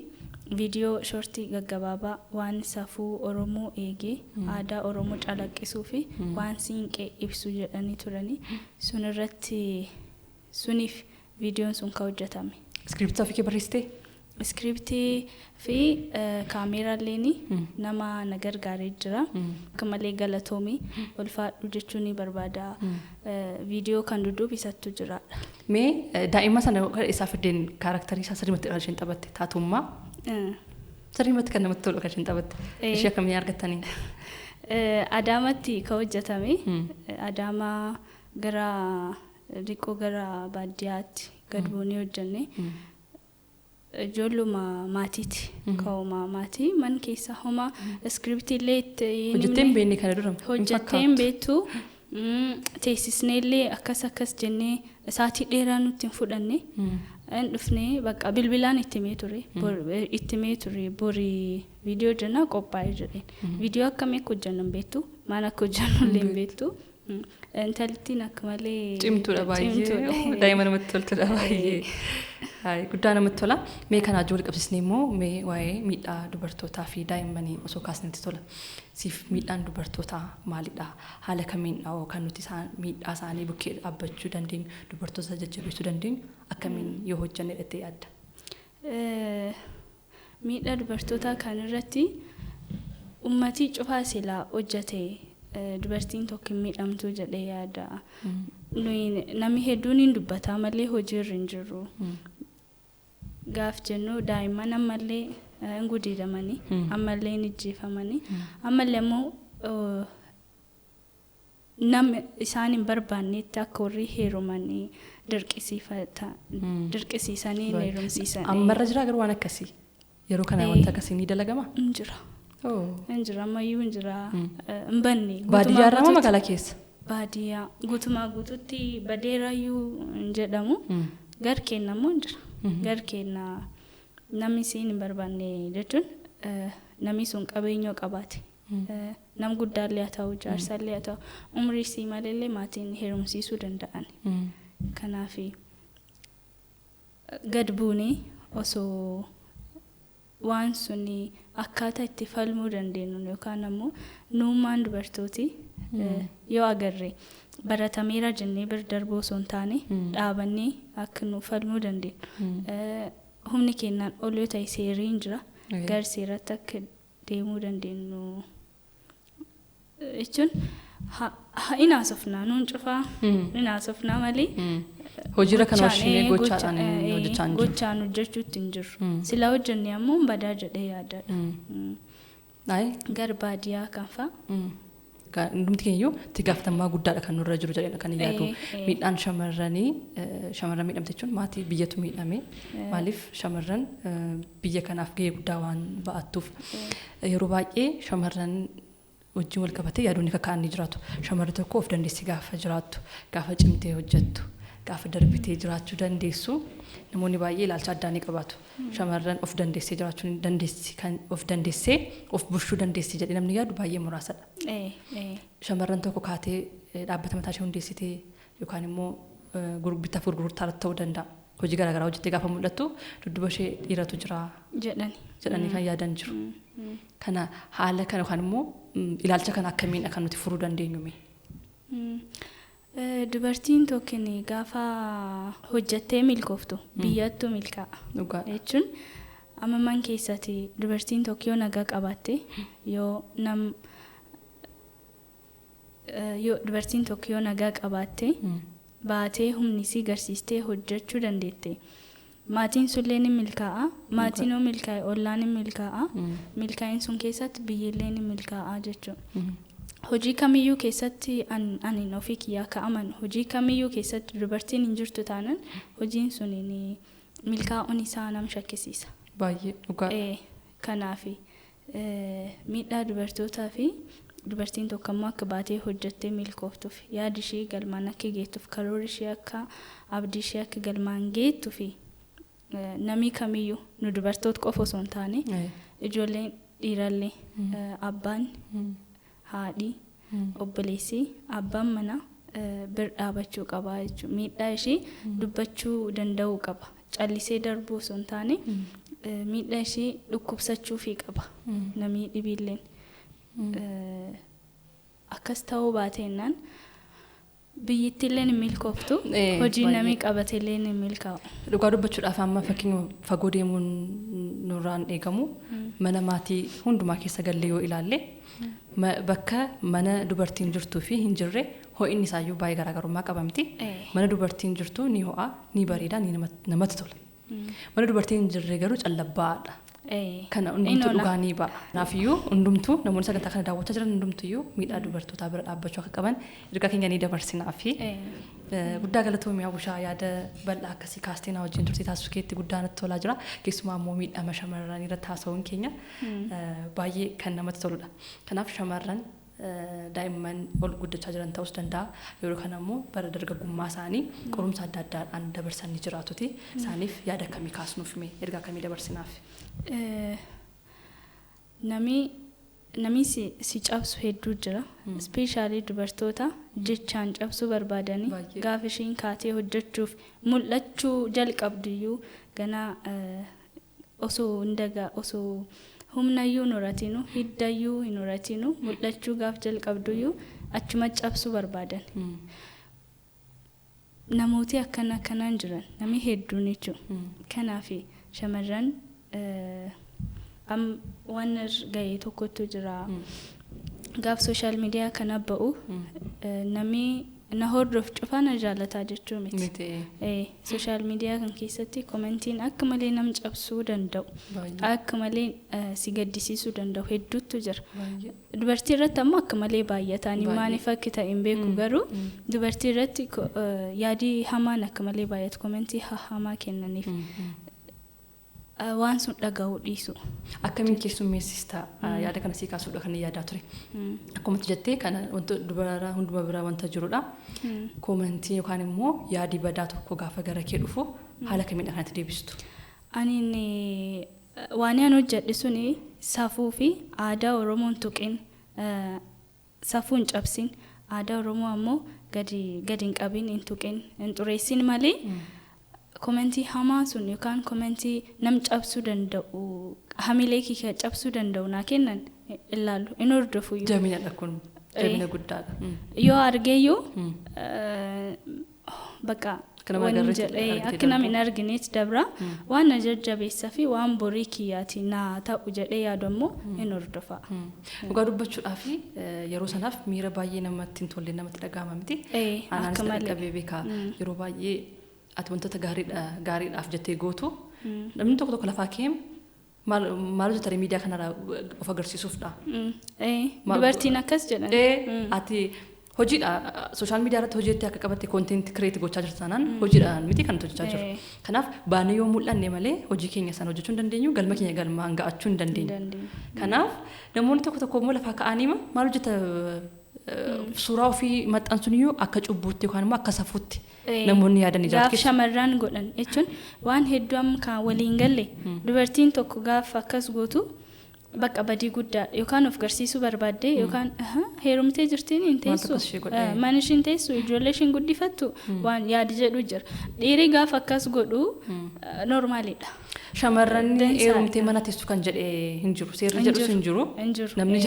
[SPEAKER 1] viidiyoo short gaggabaabaa waan safuu Oromoo eegee aadaa Oromoo calaqqisuu fi waan siinqee ibsu jedhanii turanii sun irratti suniif viidiyoon sun kan hojjetame.
[SPEAKER 3] Iskiriptii ofii kee barreessitee?
[SPEAKER 1] Iskiriptii fi kaameeraalleen nama na gargaaree jira. Akka malee galatoomii ulfaadhu jechuun ni barbaada. Viidiyoo kan dudduuba isattu jiraadha.
[SPEAKER 3] Mee daa'ima sana isaa fiddeen character isaa sirriitti kan isheen taphatte taatummaa sirriitti kan namatti tolu kan isheen taphatte ishee akkamiin argattanii?
[SPEAKER 1] Adaamatti kan hojjetame. Adaamaa gara xiqqoo gara baadiyyaatti gad buunee hojjenne. Ijoolluma maatiiti. Ka'uma maatii man keessa homaa iskiriptii illee itti
[SPEAKER 3] Hojjettee hin beekne kana dura?
[SPEAKER 1] Hojjettee hin beektu. Teessisnee illee akkas akkas jennee sa'aatii dheeraa nutti hin fudhanne. Hin dhufnee bakka bilbilaan itti himee ture. Itti himee ture borii viidiyoo hojjennaa qophaa'ee jedheen. Viidiyoo akkamii akka hojjennu hin beektu. Maal akka hojjennu illee hin beektu. Intalittiin akka malee
[SPEAKER 3] Cimtuudha baay'ee. Daa'ima namatti toltudha baay'ee. Guddaa namatti tola. Mee kanaa wajjin wal qabsiisnee immoo mee waa'ee miidhaa dubartootaa fi daa'immanii osoo kaasnetti tola. Siif miidhaan dubartootaa maalidha? Haala kamiin kan nuti miidhaa isaanii bukkee dhaabbachuu dandeenyu, dubartoota jajjabeessuu dandeenyu akkamiin yoo hojjenne jettee yaadda?
[SPEAKER 1] Miidhaa dubartootaa kan irratti uummatii cufaa silaa hojjete dubartiin tokko hin miidhamtu jedhee yaada. Namni hedduun hin dubbataa malee hojiirra hin jiru. Gaaf jennu daa'imman ammallee hin gudeedamanii, ammallee hin ijjeefamanii, ammallee immoo nama isaan hin barbaannetti akka warri heerumanii dirqisiisanii hin heerumsiisan.
[SPEAKER 3] Ammarra jira garuu waan akkasii. Yeroo kana wanta akkasii ni dalagama?
[SPEAKER 1] Hin jira. Hin jira ammayyuu hin jira. Hin banne.
[SPEAKER 3] Baadiyyaa irraa moo magaalaa keessa?
[SPEAKER 1] Baadiyyaa guutumaa guututti badeerayyuu hin jedhamu. Gar keenya immoo hin jira. Gar keenya namni isiin hin barbaanne jechuun namni sun qabeenyaa qabaate. Nam guddaallee haa ta'u jaarsaallee haa ta'u umrii isii maleellee maatiin heerumsiisuu danda'an. Kanaaf gad buunee osoo waan suni akkaataa itti falmuu dandeenyu yookaan ammoo nuummaan dubartooti yoo agarre baratameera jennee bira darbuu osoo hin taane dhaabannee akka nu falmuu dandeenyu. Humni keenyaan ol yoo ta'e seerri hin jira. Gara seeratti akka deemuu dandeenyu jechuun hin haasofnaa nuun cufaa hin haasofnaa malee.
[SPEAKER 3] Hojiirra kan oolchinee gochaadhaan hojjechaa hin jiru.
[SPEAKER 1] Gochaan hojjechuutti hin jirru. Silaa hojjennee ammoo badaa jedhee yaadadha. Gara baadiyyaa kan fa'a.
[SPEAKER 3] Hundumti keenyayyuu itti gaafatamummaa guddaadha kan nurra jiru jedhee kan yaadu. Miidhaan shamarranii shamarran miidhamte jechuun maatii biyyatu miidhame. Maaliif shamarran biyya kanaaf gahee guddaa waan ba'attuuf. Yeroo baay'ee shamarran wajjin wal qabatee yaadonni kaka'an ni jiraatu. Shamarri tokko of dandeessee gaafa jiraattu, gaafa cimtee hojjettu, gaafa darbitee jiraachuu dandeessu namoonni baay'ee ilaalcha addaa ni qabaatu. Shamarran of dandeessee jiraachuu dandeessi kan of dandeessee of bulchuu dandeessi jedhee namni yaadu baay'ee muraasadha. Shamarran tokko kaatee dhaabbata mataa ishee hundeessitee yookaan immoo bittaaf gurgurtaa irratti ta'uu danda'a. Hojii garaagaraa hojjettee gaafa mul'attu dudduuba ishee dhiiratu jira jedhanii kan yaadan jiru. Kana haala kana yookaan immoo ilaalcha kana akkamiin kan nuti furuu dandeenyu mee?
[SPEAKER 1] Dubartiin tokko gaafa hojjattee milkooftu biyyattuu milkaa'a. Jechuun amma man keessatti dubartiin tokko yoo nagaa qabaatte, yoo nam yoo dubartiin tokko yoo nagaa qabaatte, baatee humni isii garsiistee hojjechuu dandeette, maatiin sunillee ni milkaa'a. Maatiin yoo milkaa'e, ollaan ni milkaa'a. Milkaa'in sun keessatti biyyillee ni milkaa'a jechuudha. Hojii kamiyyuu keessatti, ani ofii kiyyaa ka'aman, hojii kamiyyuu keessatti dubartiin hin jirtu taanaan hojiin sun milkaa'uun isaa nama shakkisiisa.
[SPEAKER 3] Baay'ee dhugaa.
[SPEAKER 1] Kanaaf miidhaa dubartootaa fi dubartiin tokko immoo akka baatee hojjettee milkooftuuf, yaadi ishee galmaan akka geettuuf, karoora ishee akka abdii ishee akka galmaan geettuuf, namni kamiyyuu, nu dubartoota qofa osoo hin taane, ijoolleen dhiirallee, abbaan, haadhi, obboleessi, abbaan manaa bir dhaabachuu qaba jechuudha. Miidhaa ishee dubbachuu danda'uu qaba. Callisee darbuu osoo hin taane miidhaa ishee dhukkubsachuufii qaba. Namni dhibiilleen. Akkas ta'uu baatennaan biyyittiillee ni milkooftu. Hojii namni qabateillee ni milkaa'u.
[SPEAKER 3] Dhugaa dubbachuudhaaf, amma fakkeenya fagoo deemuun nurraan eegamu, mana maatii hundumaa keessa gallee yoo ilaalle, bakka mana dubartiin jirtuu fi hin jirre ho'inni isaayyuu baay'ee garaagarummaa qaba miti. Mana dubartiin jirtu ni ho'a, ni bareeda, ni namatti tola. Mana dubartiin hin jirre garuu callabbaadha. Kana hundumtuu dhugaa ni ba'a. Kanaafiyyuu hundumtuu namoonni sagantaa kana daawwachaa jiran hundumtuyyuu miidhaa dubartootaa bira dhaabbachuu akka qaban ergaa keenya ni dabarsinaa fi guddaa galatoomii Hawwishaa, yaada bal'aa akkasii kaastee na wajjin turtii taasisuu keetti guddaa natti tolaa jira. Keessumaa immoo miidhama shamarran irratti haasa'uun keenya baay'ee kan namatti toludha. Kanaaf shamarran daa'imman ol guddachaa jiran ta'us danda'a. Yeroo kana immoo bara dargaggummaa isaanii qorumsa adda addaadhaan dabarsanii jiraatuti. Isaaniif yaada akkamii kaasnuuf, mee ergaa akkamii dabarsinaaf?
[SPEAKER 1] Namni si cabsu hedduu jira. Especially dubartoota jechaan cabsuu barbaadanii, gaafa isheen kaatee hojjechuuf mul'achuu jalqabdiyyuu, ganaa osoo hin dagaa, osoo humnayyuu hin horatinu, hiddayyuu hin horatinu, mul'achuu gaaf jalqabduyyuu achuma cabsuu barbaadan. Namooti akkana akkanaan jiran namni hedduun jechuudha. Kanaaf shamarran waan ga'e tokkotu jira. Gaaf social media kana ba'u, namni na hordofu cufaa na jaalataa jechuu miti. Social media kan keessatti commentiin akka malee nama cabsuu danda'u, akka malee si gaddisiisuu danda'u hedduutu jira. Dubartii irratti ammoo akka malee baay'ataanii, maaliif akka ta'e hin beeku, garuu dubartii irratti yaadii hamaan akka malee baay'atu, commentii hamaa kennaniif. Waan sun dhaga'uu dhiisu.
[SPEAKER 3] Akkamiin keessummeessista? Yaada kana sii kaasuudha kan yaadaa ture. Akkuma jettee kana wanta dubara hunduma bira wanta jirudha. Commentii yookaan immoo yaadi badaa tokko gaafa gara kee dhufu haala kamiidha kanatti deebistu?
[SPEAKER 1] Ani waan an hojjedhe suni safuu fi aadaa Oromoon tuqin, safuu hin cabsin, aadaa Oromoo ammoo gadi gadi hin qabin, hin tuqin, hin xureessin malee, commentii hamaa sun yookaan commentii nam cabsuu danda'u, hamilee kiyya cabsuu danda'u naa kennan ilaalu hin hordofu.
[SPEAKER 3] Jabinadha kun, jabina guddaadha.
[SPEAKER 1] Yoo argeeyyuu bakka akka nama hin arginetti dabra. Waan na jajjabeessaa fi waan borii kiyyaati naa ta'u jedhee yaadu ammoo hin hordofa.
[SPEAKER 3] Dhugaa dubbachuudhaaf, yeroo sanaaf miira baay'ee namatti hin tolle namatti dhaga'ama miti. Anaanis dhaqqabee beekaa. Yeroo baay'ee ati wantoota gaariidhaaf jettee gootu namni tokko tokko lafaa keem maal maal hojjetare miidiyaa kanarraa of agarsiisuufdha.
[SPEAKER 1] Dubartiin akkas jedhan.
[SPEAKER 3] Ati hojiidha, social media irratti hojiitti akka qabatte content create gochaa jirtu taanaan hojiidhaan miti kan hojjechaa jiru. Kanaaf baanee yoo mul'anne malee hojii keenya sana hojjechuu hin dandeenyu, galma keenya galmaan ga'achuu hin dandeenyu. Kanaaf namoonni tokko tokko immoo lafaa ka'anii maal hojjeta, suuraa ofii maxxansuun iyyuu akka cubbuutti yookaan immoo akka safuutti namoonni yaadan ni
[SPEAKER 1] jiraatu. Gaaf shamarran godhan jechuun waan hedduu amma kan waliin galle, dubartiin tokko gaafa akkas gootu Bakka badii guddaa yookaan of garsiisuu barbaadde yookaan heerumtee jirtiin hin teessu, mana ishiin teessu, ijoollee ishiin guddifattu waan yaadi jedhu jira. Dhiirri gaafa akkas godhu normaalidha.
[SPEAKER 3] Shamarran heerumtee mana teessu kan jedhe hin jiru. Seerri jedhus hin jiru. Namni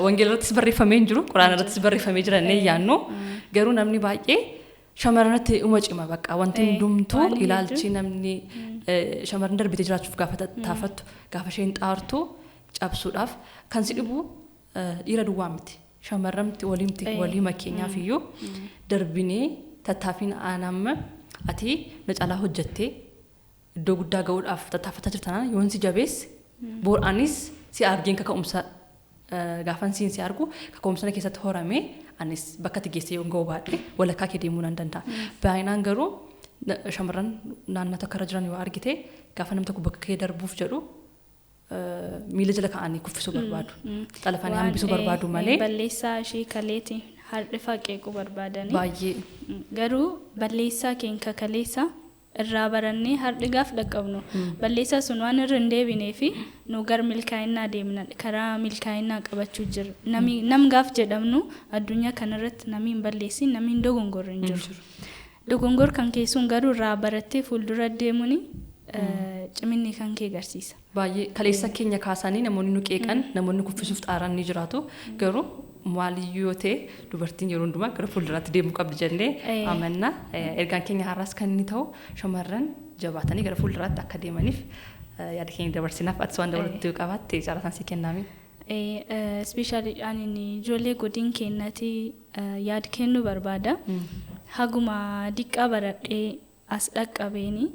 [SPEAKER 3] wangeela irrattis barreeffamee hin jiru. Quraana irrattis barreeffamee jira inni yaannu. Garuu namni baay'ee shamarranitti uma cima bakka wanti hundumtuu ilaalchi namni shamarran darbitee jiraachuuf gaafa tattaafattu, gaafa isheen xaartu cabsuudhaaf kan si dhibu dhiira duwwaa miti. Shamarramti waliimti walii makkeenyaaf iyyuu darbinee tattaaffiin aanamma ati na caalaa hojjettee iddoo guddaa ga'uudhaaf tattaafataa jirtanaan yoon si jabeesse boor anis si argeen kaka'umsa gaafan siin si argu kaka'umsa na keessatti horamee anis bakka ati geessee yoon ga'uu baadhe walakkaa kee deemuu nan danda'a. Baay'inaan garuu shamarran naannoo tokko irra jiran yoo argite gaafa namni tokko bakka kee darbuuf jedhu miila jala kaa'anii kuffisuu barbaadu. Xalafanii hambisuu barbaadu malee.
[SPEAKER 1] Balleessaa ishee kaleetiin har'ifaa qeequu barbaadanii.
[SPEAKER 3] Baay'ee.
[SPEAKER 1] Garuu balleessaa keenya kaleessa irraa barannee har'i gaaf dhaqqabnu balleessaa sun waan irra hin deebinee fi nu gar milkaa'inaa deemna, karaa milkaa'inaa qabachuu jirra. Nam gaaf jedhamnu addunyaa kanarratti namni hin balleessin, namni hin dogongorre hin jiru. Dogongor kan keessuun garuu irraa barattee fuuldura deemuun ciminni kan kee agarsiisa.
[SPEAKER 3] Baay'ee kaleessa keenya kaasanii namoonni nu qeeqan, namoonni kuffisuuf xaaran ni jiraatu. Garuu maaliyyuu yoo ta'e dubartiin yeroo hundumaa gara fuulduraatti deemuu qabdi jennee amanna. Ergaan keenya har'aas kan inni ta'u shamarran jabaatanii gara fuulduraatti akka deemaniif yaada keenya dabarsinaaf atis waan dabalattuu qabaatte carraan sii kennaami.
[SPEAKER 1] Especially ani ijoollee godin keenyatti yaad kennuu barbaada. Haguma diqqaa baradhee as dhaqqabeeni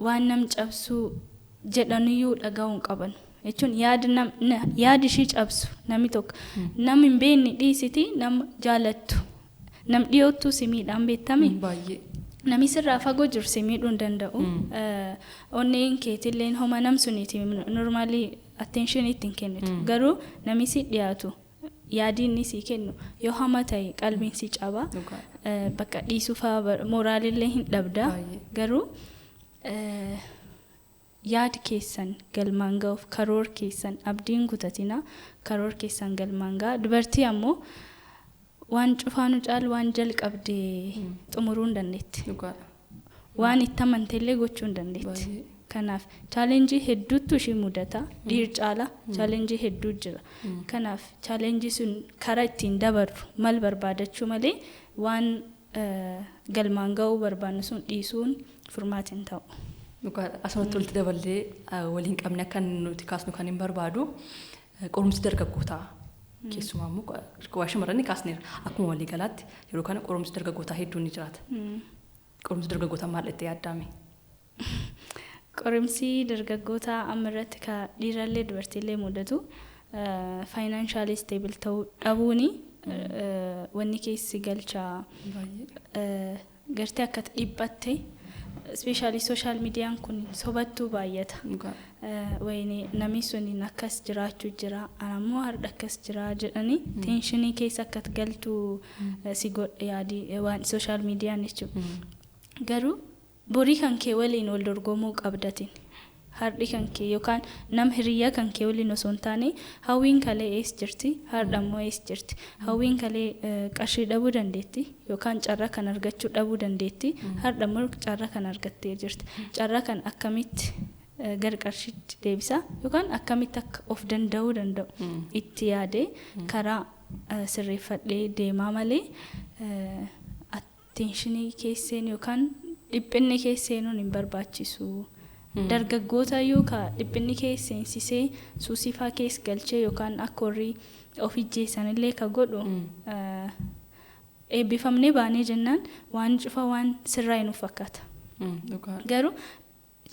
[SPEAKER 1] waan nam cabsuu jedhaniyyuu dhaga'uu hin qaban. Jechuun yaadi ishii cabsu namni tokko nam hin beekne dhiisiti, nama jaalattu nam dhiyoottuu si miidhaan beektame. Namni sirraa fagoo jiru si miidhuu hin danda'u. Onneen keetilleen homa nam suniiti normaalii attention ittiin kennitu. Garuu namni si dhiyaatu yaadi inni sii kennu yoo hama ta'e qalbiin si caba. Bakka dhiisuu fa'aa mooraalillee hin dhabda. Garuu yaadi keessan galmaan ga'uuf karoor keessan abdiin kutatina, karoor keessan galmaan ga'a. Dubartii ammoo waan cufaanu caalu waan jalqabdee xumuruu hin dandeetti. Waan itti amanteellee gochuu hin dandeetti. Kanaaf challenge hedduutu ishii mudata. Dhiir caala challenge hedduu jira. Kanaaf challenge sun karaa ittiin dabarru mal barbaadachuu malee waan galmaan ga'uu barbaannu sun dhiisuun furmaata hin ta'u.
[SPEAKER 3] Asumatti walitti daballee waliin qabne akka nuti kaasnu kan hin barbaadu qorumsi dargaggootaa keessumaa immoo waa shamarran kaasneera. Akkuma walii galaatti yeroo kana qorumsi dargaggootaa hedduun ni jiraata. Qorumsi dargaggootaa maal itti yaadame?
[SPEAKER 1] Qorumsi dargaggootaa amma irratti ka dhiirallee dubartiillee mudatu financially stable ta'uu dhabuuni wanni keessi galchaa gartee akka dhiphatte, especially social mediaan kun sobattuu baay'ata. Wayini namni sun akkas jiraachuu jira, anammoo har'a akkas jira jedhanii tension keessa akka galtu si godha yaadii waan social mediaan jechuudha. Garuu borii kan kee waliin wal dorgomuu qabdatin. Har'i kan kee yookaan nam hiriyyaa kan kee waliin osoo hin taane Hawwiin kalee eessa jirti, har'a ammoo eessa jirti. Hawwiin kalee qarshii dhabuu dandeetti yookaan carraa kan argachuu dhabuu dandeetti, har'a ammoo carraa kan argattee jirti. Carraa kan akkamitti gara qarshiitti deebisa yookaan akkamitti akka of danda'uu danda'u itti yaadee karaa sirreeffadhee deemaa malee attention keesseen yookaan dhiphinni keesseenuun hin barbaachisu. Dargaggoota yookaan dhiphinni keesseensisee suusifaa keessa galchee yookaan akka warri of ijjeessanillee ka godhu eebbifamnee baanee jennaan waan cufa waan sirraa hin fakkaata. Garuu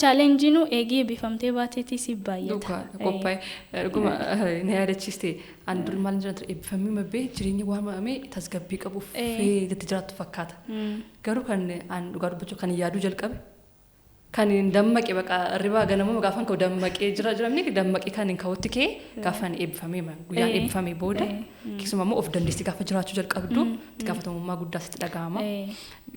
[SPEAKER 1] challengeiinuu eegee eebbifamtee baateetii si baay'ata.
[SPEAKER 3] Qophaa'e dhuguma na yaadachiiste. An dur maal jedhan ture, eebbifamee mabbee jireenya waamamee tasgabbii qabuuf itti jiraattu fakkaata. Garuu kan an dhugaa dubbachuu kan yaaduu jalqabe kan hin dammaqe baqa ribaa ganamuma gaafan ka'u dammaqee jira jiramni dammaqee kan hin ka'utti kee gaafan eebbifamee guyyaan eebbifamee booda keessumaa immoo of dandeessi gaafa jiraachuu jalqabdu itti gaafatamummaa guddaa sitti dhaga'ama.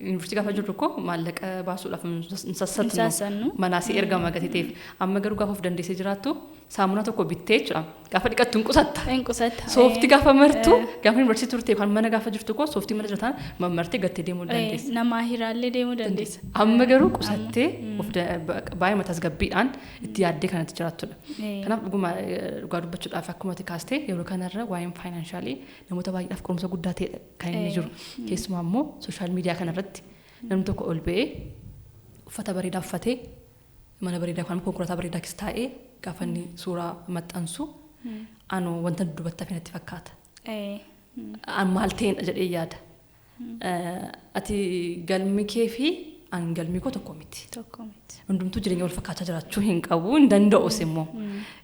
[SPEAKER 3] Yuunivarsiitii gaafa jirru koo maallaqa baasuudhaaf hin sassatnu. Manaasii ergama gatii ta'eef. Amma garuu gaafa of dandeessee jiraattu saamunaa tokko bittee jechuudha. Gaafa dhiqattu hin qusatta.
[SPEAKER 1] Hin qusatta.
[SPEAKER 3] Sooftii gaafa martu gaafa yuunivarsiitii turte yookaan mana gaafa jirtu koo sooftii mana jirtan mammartee gattee deemuu dandeessa.
[SPEAKER 1] Namaa hiraallee deemuu dandeessa.
[SPEAKER 3] Amma garuu qusattee of baay'ee tasgabbiidhaan itti yaaddee kanatti jiraattudha. Kanaaf dhuguma dhugaa dubbachuudhaaf akkuma ati kaastee yeroo kanarra waa'een faayinaanshalii namoota baay'eedhaaf qorumsa guddaa ta'edha kan inni jiru. Keessumaa immoo sooshaal miidiyaa kanarratti namni tokko ol ba'ee uffata bareedaa uffatee mana bareedaa yookaan konkolaataa bareedaa keessa taa'ee gaafa inni suuraa maxxansu anoo wanta dudduubatti hafe natti fakkaata. An maal ta'eenidha jedhee yaada. Ati galmi kee fi an galmi koo tokko miti.
[SPEAKER 1] Tokko miti.
[SPEAKER 3] Hundumtuu jireenya wal fakkaachaa jiraachuu hin qabu hin danda'us immoo.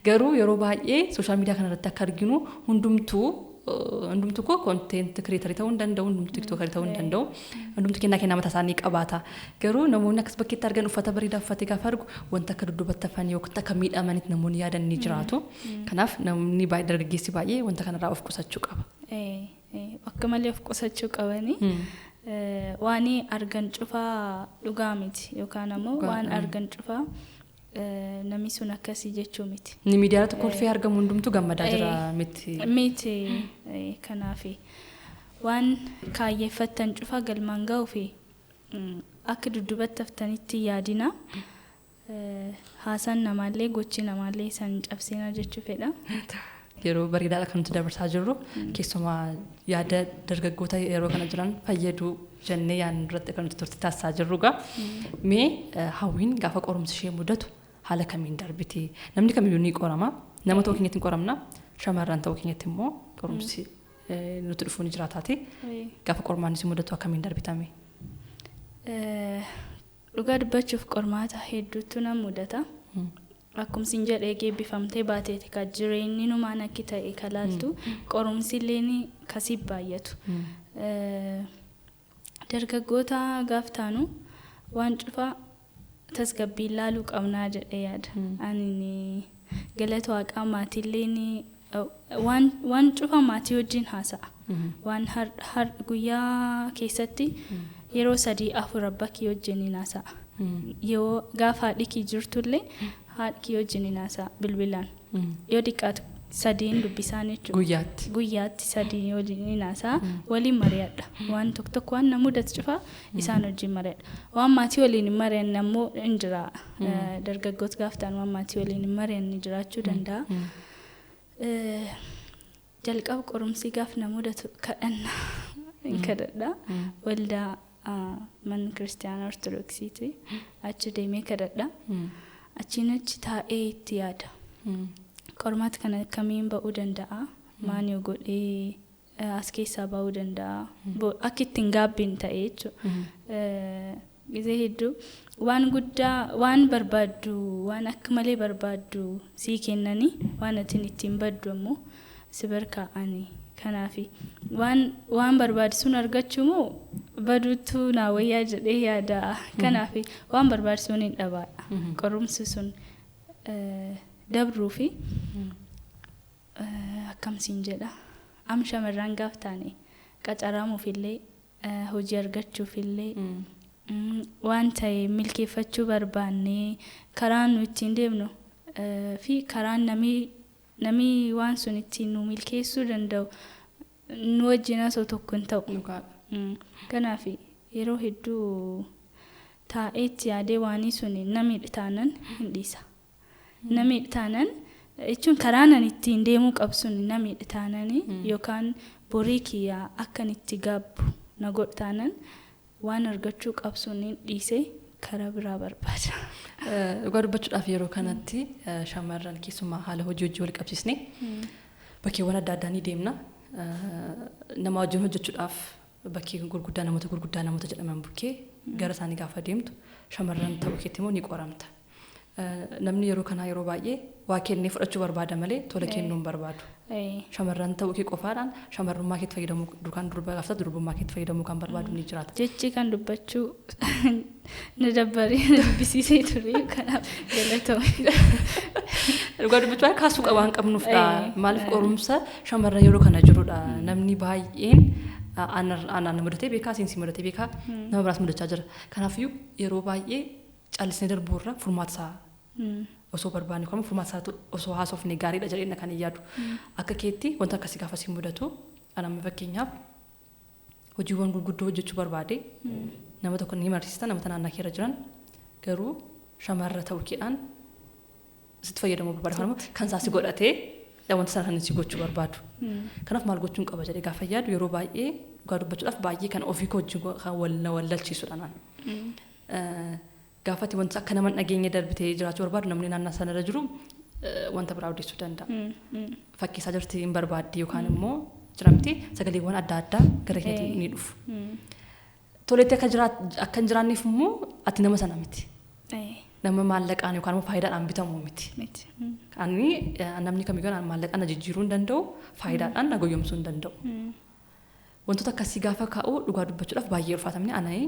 [SPEAKER 3] Garuu yeroo baay'ee sooshaal miidiyaa kanarratti akka arginu hundumtuu koo content creator ta'uu hin danda'u, hundumtuu TikToker ta'uu hin danda'u, hundumtuu kennaa kennaa mataa isaanii qabaata. Garuu namoonni akkas bakkeetti argan uffata bareedaa uffatee gaafa argu wanta akka dudduubatti hafan yookiin akka miidhamanitti namoonni yaadan ni jiraatu. Kanaaf namni baay'ee dargaggeessi baay'ee wanta kanarraa of qusachuu qaba.
[SPEAKER 1] Akka malee of qusachuu qabani. Waan argan cufaa dhugaa miti yookaan ammoo waan argan cufaa namni sun akkasii jechuu miti.
[SPEAKER 3] Inni miidiyaa irratti kolfee argamu hundumtuu gammadaa jira miti.
[SPEAKER 1] Miti kanaaf waan kaayyeeffattan cufaa galmaan ga'uu fi akka dudduubatti haftanitti yaadina. Haasaan namaallee gochi namaallee isaan cabsina jechuu fedha.
[SPEAKER 3] Yeroo bareedaadha kan nuti dabarsaa jirru keessumaa yaada dargaggoota yeroo kana jiran fayyaduu jennee yaadnu irratti kan nuti turte taasisaa jirru gaa. Mee Hawwiin gaafa qorumsi ishee mudatu haala kamiin darbiti? Namni kamiyyuu ni qorama. Nama ta'uu keenyatti hin qoramna. Shamarran ta'uu keenyatti immoo qorumsi nuti dhufuu ni jiraataati. Gaafa qormaanni si mudatu akkamiin darbitame?
[SPEAKER 1] Dhugaa dubbachuuf qormaata hedduutu na mudata. Akkuma sin jedhee geebbifamtee baateeti kan jireenyi numaan akki ta'e kalaaltu qorumsi illee kasii baay'atu. Dargaggoota gaaf taanu waan cufaa tasgabbii ilaaluu qabnaa jedhee yaada. Ani galata waaqaa maatiillee waan cufa maatii wajjin haasa'a. Waan guyyaa keessatti yeroo 3-4 abbaa kiyya wajjin hin haasa'a. Yoo gaafa haadhi kiyya jirtullee haadhi kiyya wajjin hin haasa'a bilbilaan. Yoo xiqqaatu 3 dubbisaan jechuudha. Guyyaatti 3 waliin hin haasa'a. Waliin mari'adha. Waan tokko tokko waan na mudatu cufaa isaan wajjin mari'adha. Waan maatii waliin hin mari'anne ammoo hin jira. Dargaggoota gaaf ta'an waan maatii waliin hin mari'anne jiraachuu danda'a. Jalqaba qorumsi gaaf na mudatu kadhannaa hin kadhadha. Waldaa mana kiristaanaa Ortodoksiiti. Achi deemee kadhadha. Achiin achi taa'ee itti yaada. Qormaata kana akkamiin ba'uu danda'a? Maal yoo godhee as keessaa ba'uu danda'a? Akka ittiin gaabbiin ta'e jechuudha. Gisee hedduu waan guddaa waan barbaaddu waan akka malee barbaaddu sii kennanii waan atiin ittiin baddu ammoo si barkaa'anii. Kanaaf waan barbaadu sun argachuu moo baduutu naa wayyaa jedhee yaada. Kanaaf waan barbaadu sun hin dhabaadha. Qorumsi sun dabruu fi akkamsiin jedha. Am shamarran gaaf taane qacaramuuf illee hojii argachuuf illee waan ta'e milkeeffachuu barbaannee karaan nu ittiin deemnu fi karaan namni waan sun ittiin nu milkeessuu danda'u nu wajjin osoo tokko hin ta'u. Kanaaf yeroo hedduu taa'ee itti yaadee waan sun namni taanan hin dhiisa. Namni taanan jechuun karaan ani ittiin deemuu qabu sun namni taananii yookaan borii kiyyaa akkan itti gaabbu na godhu taanan waan argachuu qabu sun hin dhiisee karaa biraa barbaada.
[SPEAKER 3] Dhugaa dubbachuudhaaf yeroo kanatti shamarran keessumaa haala hojii hojii wal qabsiisnee bakkeewwan adda addaa ni deemna. Nama wajjin hojjechuudhaaf bakkee gurguddaa namoota gurguddaa namoota jedhaman bukkee gara isaanii gaafa deemtu shamarran ta'uu keetti immoo ni qoramta. Namni yeroo kanaa yeroo baay'ee waa kennee fudhachuu barbaada malee tola kennuu hin barbaadu. Shamarran ta'uu kee qofaadhaan shamarrummaa keetti fayyadamuu dukaan durba gaafata durbummaa keetti fayyadamuu kan barbaadu ni jiraata.
[SPEAKER 1] Jechi kan dubbachuu na dabbaree na dubbisiisee ture kanaaf galatoomi.
[SPEAKER 3] Dhugaa dubbachuu kaasuu qaba waan qabnuufdha. Maaliif qorumsa shamarran yeroo kana jirudha. Namni baay'een Anaan mudatee beekaa, siinsi mudatee beekaa, nama biraas mudachaa jira. Kanaafiyyuu yeroo baay'ee callisnee darbuurra furmaata isaa osoo barbaanne yookaan furmaata isaa osoo haasofne gaariidha jedhee kan hin yaadu. Akka keetti wanta akkasii gaafa si mudatu, anamma fakkeenyaaf hojiiwwan gurguddoo hojjechuu barbaade, nama tokko ni mariisista, nama naannaa keerra jiran garuu shamarra ta'uu keedhaan sitti fayyadamuu barbaadu. Kanaaf kan isaa si godhatee wanta sana kan si gochuu barbaadu. Kanaaf maal gochuun qaba jedhee gaafa yaadu, yeroo baay'ee dhugaa dubbachuudhaaf baay'ee kan ofii koo wajjin kan wal na wallalchiisudha naan. Gaafati wanta akka nama hin dhageenye darbitee jiraachuu barbaadu, namni naannaa sanarra jiru wanta biraa odeessuu danda'a. Fakkiisaa jirti hin barbaaddi yookaan immoo jiramti sagaleewwan adda addaa gara keetti ni dhufu. Toleetti akka hin jiraanneef immoo ati nama sana miti. Nama maallaqaan yookaan immoo faayidaadhaan bitamu miti.
[SPEAKER 1] Miti.
[SPEAKER 3] Ani namni kamiyyuu maallaqaan na jijjiiruu hin danda'u, faayidaadhaan na goyyomsuu hin danda'u. Wantoota akkasii gaafa ka'u dhugaa dubbachuudhaaf baay'ee ulfaatamni anai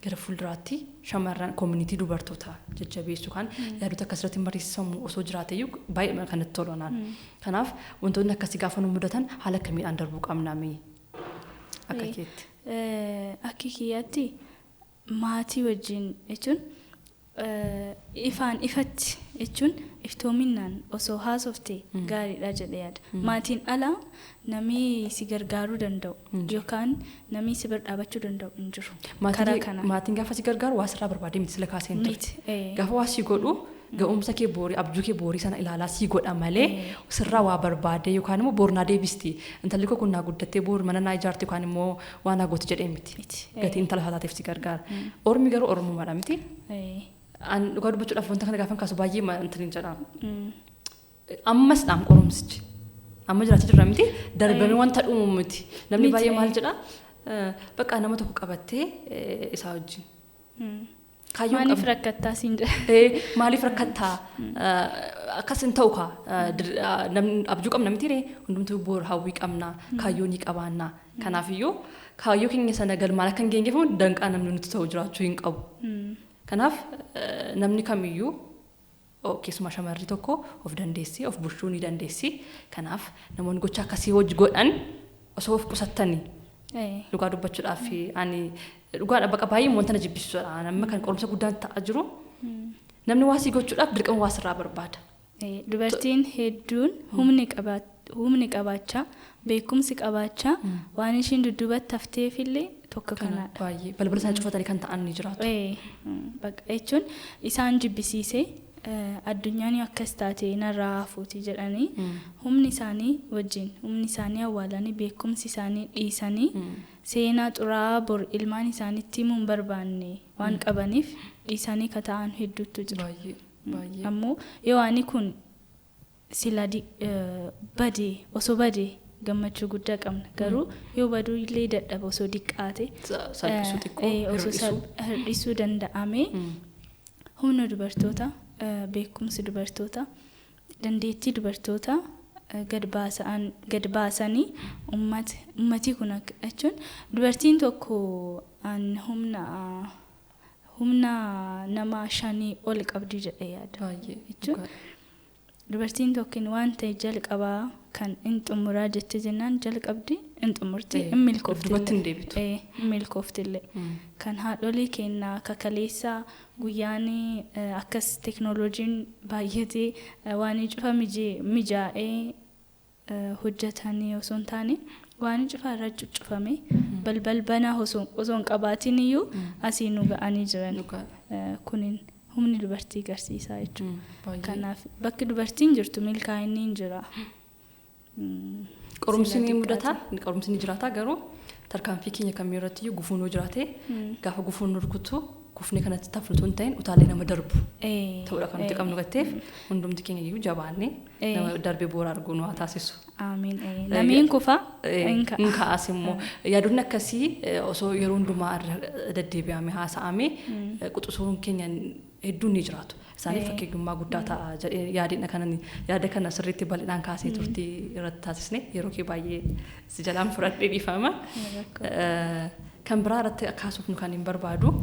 [SPEAKER 3] gara fuulduraatti shamarran community dubartoota jajjabeessuu kan yaadota akkasirratti mariisisamu osoo jiraateyyuu baay'ee kan natti tolu naan. Kanaaf wantoonni akkasii gaafa nu mudatan haala akkamiidhaan darbuu qabna mee akka keetti?
[SPEAKER 1] Akka kiyyaatti maatii wajjin jechuun ifaan ifatti jechuun iftoominaan osoo haasofte gaariidha jedhee yaada. Maatiin ala namni si gargaaruu danda'u yookaan namni si bira dhaabachuu danda'u hin jiru. Karaa kanaan.
[SPEAKER 3] Maatiin gaafa si gargaaru waa sirraa barbaadee miti, sila kaasee hin ture.
[SPEAKER 1] Miti.
[SPEAKER 3] Gaafa waa si godhu ga'umsa kee boorii, abjuu kee boorii sana ilaalaa si godha malee sirraa waa barbaadee yookaan immoo boor naa deebisti, intalli koo kun naa guddattee boor mana naa ijaarti yookaan immoo waa naa gooti jedhee miti.
[SPEAKER 1] Miti.
[SPEAKER 3] Gatii intala isaa taateef si gargaara. Ormi garuu ormumaadha miti. An dhugaa dubbachuudhaaf wanta kana gaafa kaasu baay'ee intalli jedha. Ammas dhaam qorumsichi. Amma jiraachaa jirra miti, darbamee wanta dhumu miti. Namni
[SPEAKER 1] Miti,
[SPEAKER 3] baay'ee maal jedha, bakka nama tokko qabattee isaa wajjin. Kaayyoon
[SPEAKER 1] Maaliif
[SPEAKER 3] qabdu.
[SPEAKER 1] rakkattaa siin jedha?
[SPEAKER 3] Maaliif rakkattaa? Akkas hin ta'u kaa. Namni abjuu qabna miti ree, hundumtuu boor hawwii qabna, kaayyoo ni qabaanna. Kanaafiyyuu kaayyoo keenya sana galmaan akka hin geenyeef danqaa namni nuti ta'u jiraachuu hin qabu. Kanaaf namni kamiyyuu, keessumaa shamarri tokko of dandeessi, of bulchuu ni dandeessi. Kanaaf namoonni gocha akkasii hojii godhan osoo of qusattanii dhugaa dubbachuudhaaf ani dhugaadha baqa baay'ee wanta na jibbisiisudha. Nama kan qorumsa guddaan ta'aa jiru, namni waa sii gochuudhaaf dirqama waa sirraa barbaada.
[SPEAKER 1] Dubartiin hedduun humni qabaachaa, beekumsi qabaachaa waan ishiin dudduubatti hafteefillee tokko kanaadha.
[SPEAKER 3] Baay'ee balbala sana cufatanii kan ta'an ni jiraatu.
[SPEAKER 1] Bakka jechuun isaan jibbisiisee addunyaan akkas taate narraa hafuuti jedhanii humni isaanii wajjin humni isaanii awwaalanii, beekumsi isaanii dhiisanii, seenaa xuraa'aa bor ilmaan isaaniitti himuu hin barbaanne waan qabaniif dhiisanii ka ta'an hedduutu jira.
[SPEAKER 3] Baay'ee baay'ee.
[SPEAKER 1] Ammoo yoo ani kun sila badee, osoo badee gammachuu guddaa qabna, garuu yoo baduu illee dadhaba osoo diqqaate
[SPEAKER 3] Salphisuu xiqqoo
[SPEAKER 1] osoo
[SPEAKER 3] hir'isuu.
[SPEAKER 1] Hir'isuu danda'ame, humna dubartoota, beekumsi dubartoota, dandeettii dubartoota gad baasanii ummati kun akka jechuun dubartiin tokko an humna nama 5 ol qabdi jedhee yaada.
[SPEAKER 3] Baay'ee.
[SPEAKER 1] Jechuun dubartiin tokko waan ta'e jalqabaa kan in xumuraa jette jennaan jalqabdi, in xumurti, in milkooftillee.
[SPEAKER 3] Dudduubatti hin deebitu.
[SPEAKER 1] In milkooftillee. Kan haadholii keenyaa kakaleessaa guyyaan akkas teknooloojiin baay'atee waan cufa mijaa'ee hojjetanii osoo hin taane, waan cufa irra cuccufame balbal banaa osoo hin qabaatin iyyuu asii nu ga'anii jiran. Kunin humni dubartii agarsiisaa jechuudha.
[SPEAKER 3] Baay'ee.
[SPEAKER 1] Kanaaf bakki dubartiin jirtu milkaa'inni hin jira.
[SPEAKER 3] Qorumsi ni
[SPEAKER 1] Sila
[SPEAKER 3] mudata, qorumsi ni jiraata, garuu tarkaanfii keenya kamii irratti iyyuu gufuun yoo jiraate, gaafa gufuun nu rukutu kufnee kanatti taflutu hin ta'in, utaalee nama darbu ta'uudha kan nuti qabnu gatteef hundumti keenya iyyuu jabaannee nama darbee boora arguu nu haa taasisu.
[SPEAKER 1] Amiin. Namni hin kufa, hin ka'a.
[SPEAKER 3] Hin ka'as immoo yaadonni akkasii osoo yeroo hundumaa irra deddeebi'ame haasa'ame quxisuun keenya hedduun ni jiraatu. Isaaniif fakkeenyummaa guddaa ta'a jedhee yaadina kanan yaada kana sirriitti bal'inaan kaasee turtii irratti taasisne, yeroo kee baay'ee si jalaan fudhadhee dhiifama.
[SPEAKER 1] Rakkoo.
[SPEAKER 3] Kan biraa irratti kaasuuf nu kan hin barbaadu,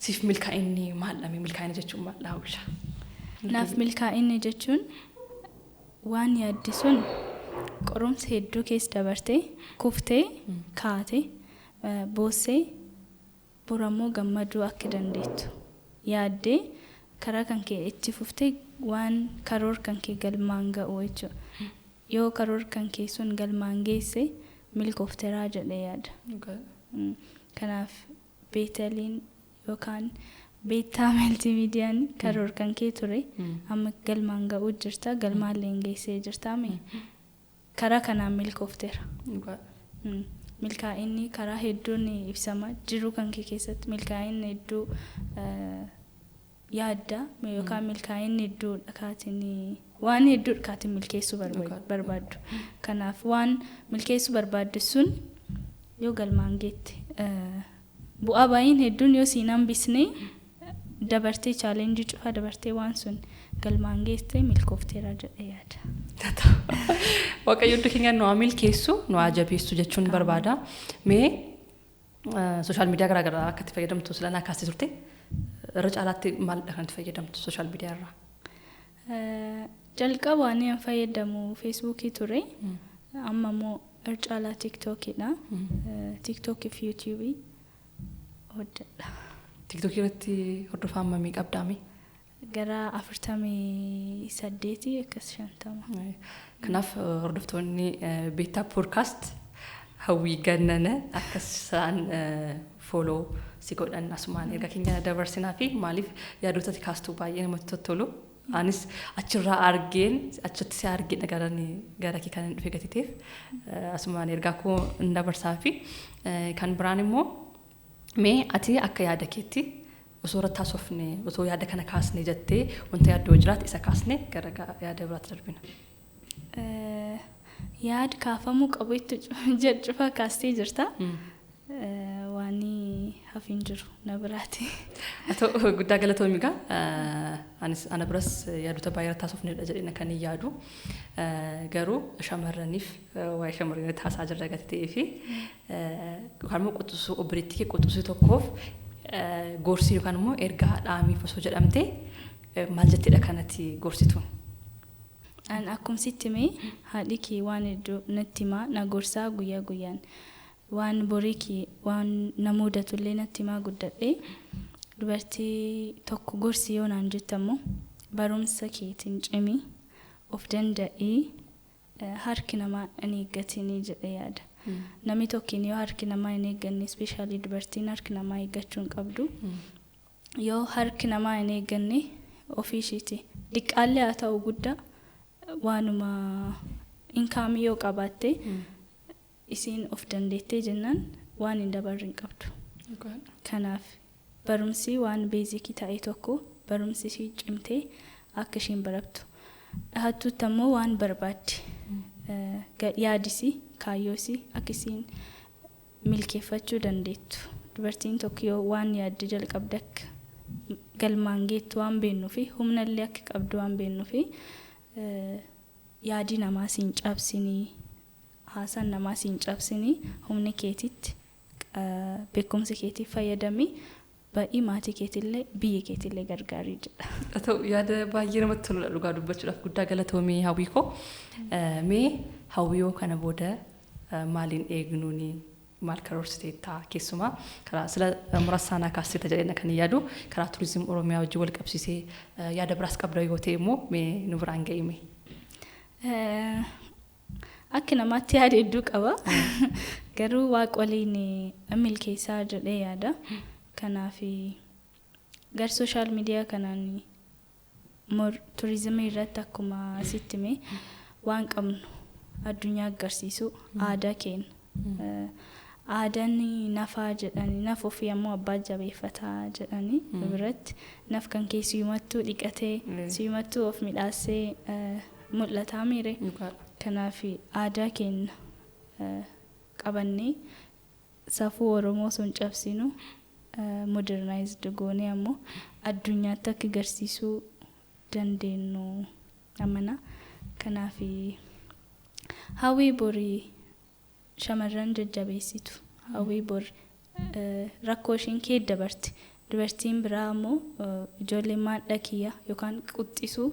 [SPEAKER 3] siif milkaa'inni maal dhame, milkaa'ina jechuun maal Hawwisha?
[SPEAKER 1] Naaf milkaa'inni jechuun waan yaaddi sun Qorumsa hedduu keessa dabartee, kuftee, kaatee, boossee, borammoo gammaduu akka dandeettu yaaddee karaa kan kee itti fuftee waan karoora kan kee galmaan ga'u jechuudha. Yoo karoora kan kee sun galmaan geesse, milkoofteraa jedhee yaada. Kanaaf Beetaliin yookaan Beettaa Maltiimiidiyaan karoora kan kee ture, amma galmaan ga'uu jirta, galmaallee geessee jirta, karaa kanaan milkoofteera. Milkaa'inni karaa hedduun ibsama. Jiruu kan kee keessatti milkaa'inni hedduu yaadda yookaan milkaa'inni hedduu dhakaatiin waan hedduu dhakaatiin milkeessuu barbaaddu. Kanaaf waan milkeessuu barbaaddu sun yoo galmaan geette, bu'aa baay'een hedduun yoo siin hambisne, dabartee challenge cufaa dabartee waan sun galmaan geesse, milkoofteera jedhee yaada.
[SPEAKER 3] Waaqayyo hundi keenya nu haa milkeessu, nu haa jabeessu jechuun barbaada. Mee social media garaagaraa akka itti fayyadamtu silanaa kaastee turte, irra caalaatti maalidha kan itti fayyadamtu social media irraa?
[SPEAKER 1] Jalqaba waan ani fayyadamu Feesbuukii ture. Amma immoo irra caalaa TikTokiidha. TikTokii fi YouTubeii hojjedha.
[SPEAKER 3] TikTokii irratti hordofaa hammamii qabdaami?
[SPEAKER 1] Gara 48 akkas 50.
[SPEAKER 3] Kanaaf hordoftoonni Beettaa Podcast Hawwii Gannana akka isaan follow si godhan asumaan erga keenya dabarsinaa fi maaliif yaadota kaastuu baay'ee namatti tottolu. Anis achirraa argeen, achitti si argeen gara kee kan hin dhufe gatiteef asumaan ergaa koo hin dabarsaa. Fi kan biraan immoo, mee ati akka yaada keetti osoo irratti haasofne, osoo yaada kana kaasne jettee wanta yaaddoo jiraate isa kaasne gara yaada biraatti darbina.
[SPEAKER 1] Yaada kaafamuu qabu itti jedhu cufa kaastee jirta. Waan hafi hin jiru na biraati.
[SPEAKER 3] Haa ta'u, guddaa galatoomi egaa. Anis ana biras yaadota baay'ee irratti haasofnedha jedhee kan hin yaadu. Garuu shamarraniif, waa'ee shamarranii haasaa jirra gati ta'ee fi yookaan immoo quxisuu, obboleettii kee quxisuu tokkoof gorsii yookaan immoo ergaa dhaamiif osoo jedhamte maal jetteedha kanatti gorsituun?
[SPEAKER 1] An akkuma sitti himee, haadhi kee waan hedduu natti himaa, na gorsaa guyyaa guyyaan. Waan borii kee waan na mudatullee natti himaa guddadhee. Dubartii tokko gorsi yoo naan jette ammoo, barumsa keetiin cimii, of danda'ii, harki namaa hin eeggatinii jedhee yaada. Namni tokkiin yoo harki namaa hin eegganne, especially dubartiin harki namaa eeggachuu hin qabdu. Yoo harki namaa hin eegganne, ofii ishiiti diqqaallee haa ta'u guddaa, waanuma income yoo qabaatte, isiin of dandeettee jennaan waan hin dabarre hin qabdu. Kanaaf barumsi waan basic ta'e tokko, barumsi ishii cimtee akka ishiin barattu. Dhahattuutti ammoo waan barbaadde yaadisi, kaayyoosii akka isiin milkeeffachuu dandeettu. Dubartiin tokko yoo waan yaadde jalqabde akka galmaan geettu waan beennuu fi humnallee akka qabdu waan beennuu fi yaadii namaa siin cabsinii, haasaan namaa siin cabsinii, humni keetitti, beekumsa keetiif fayyadamii baay'ee maatii keetillee biyya keetillee gargaarii jedha.
[SPEAKER 3] Haa ta'u, yaada baay'ee namatti toludha dhugaa dubbachuudhaaf. Guddaa galatoomii, Hawwii koo. Mee Hawwiyoo kana booda maaliin eegnuuni, maal karoorsiteettaa? Keessumaa karaa sila murasaanaa kaastee jedhee kan yaadu, karaa turizimii Oromiyaa wajjin wal qabsiisee yaada biraas qabda yoo ta'e immoo mee nu biraan ga'ime.
[SPEAKER 1] Akka namaatti yaada hedduu qaba. Garuu waaqa waliin milkeessaa jedhee yaada. Kanaaf gara social media kanaan turizimii irratti akkuma sitti hime, waan qabnu addunyaa agarsiisuu, aadaa keenya. Aadaan nafaa jedhanii, nafa ofii ammoo abbaa jabeeffataa jedhanii biratti, naf kan kee siumattuu dhiqatee, siumattuu of midhaasee mul'ataa miire. Kanaaf aadaa keenya qabannee, safuu Oromoo sun cabsinu, modernized goonee ammoo addunyaatti akka agarsiisuu dandeenyu amana. Kanaaf hawwii borii shamarran jajjabeessitu. Hawwii bor rakkoo ishiin kee dabarte Dubartiin biraa immoo ijoolleen maadha kiyya yookaan quxisuu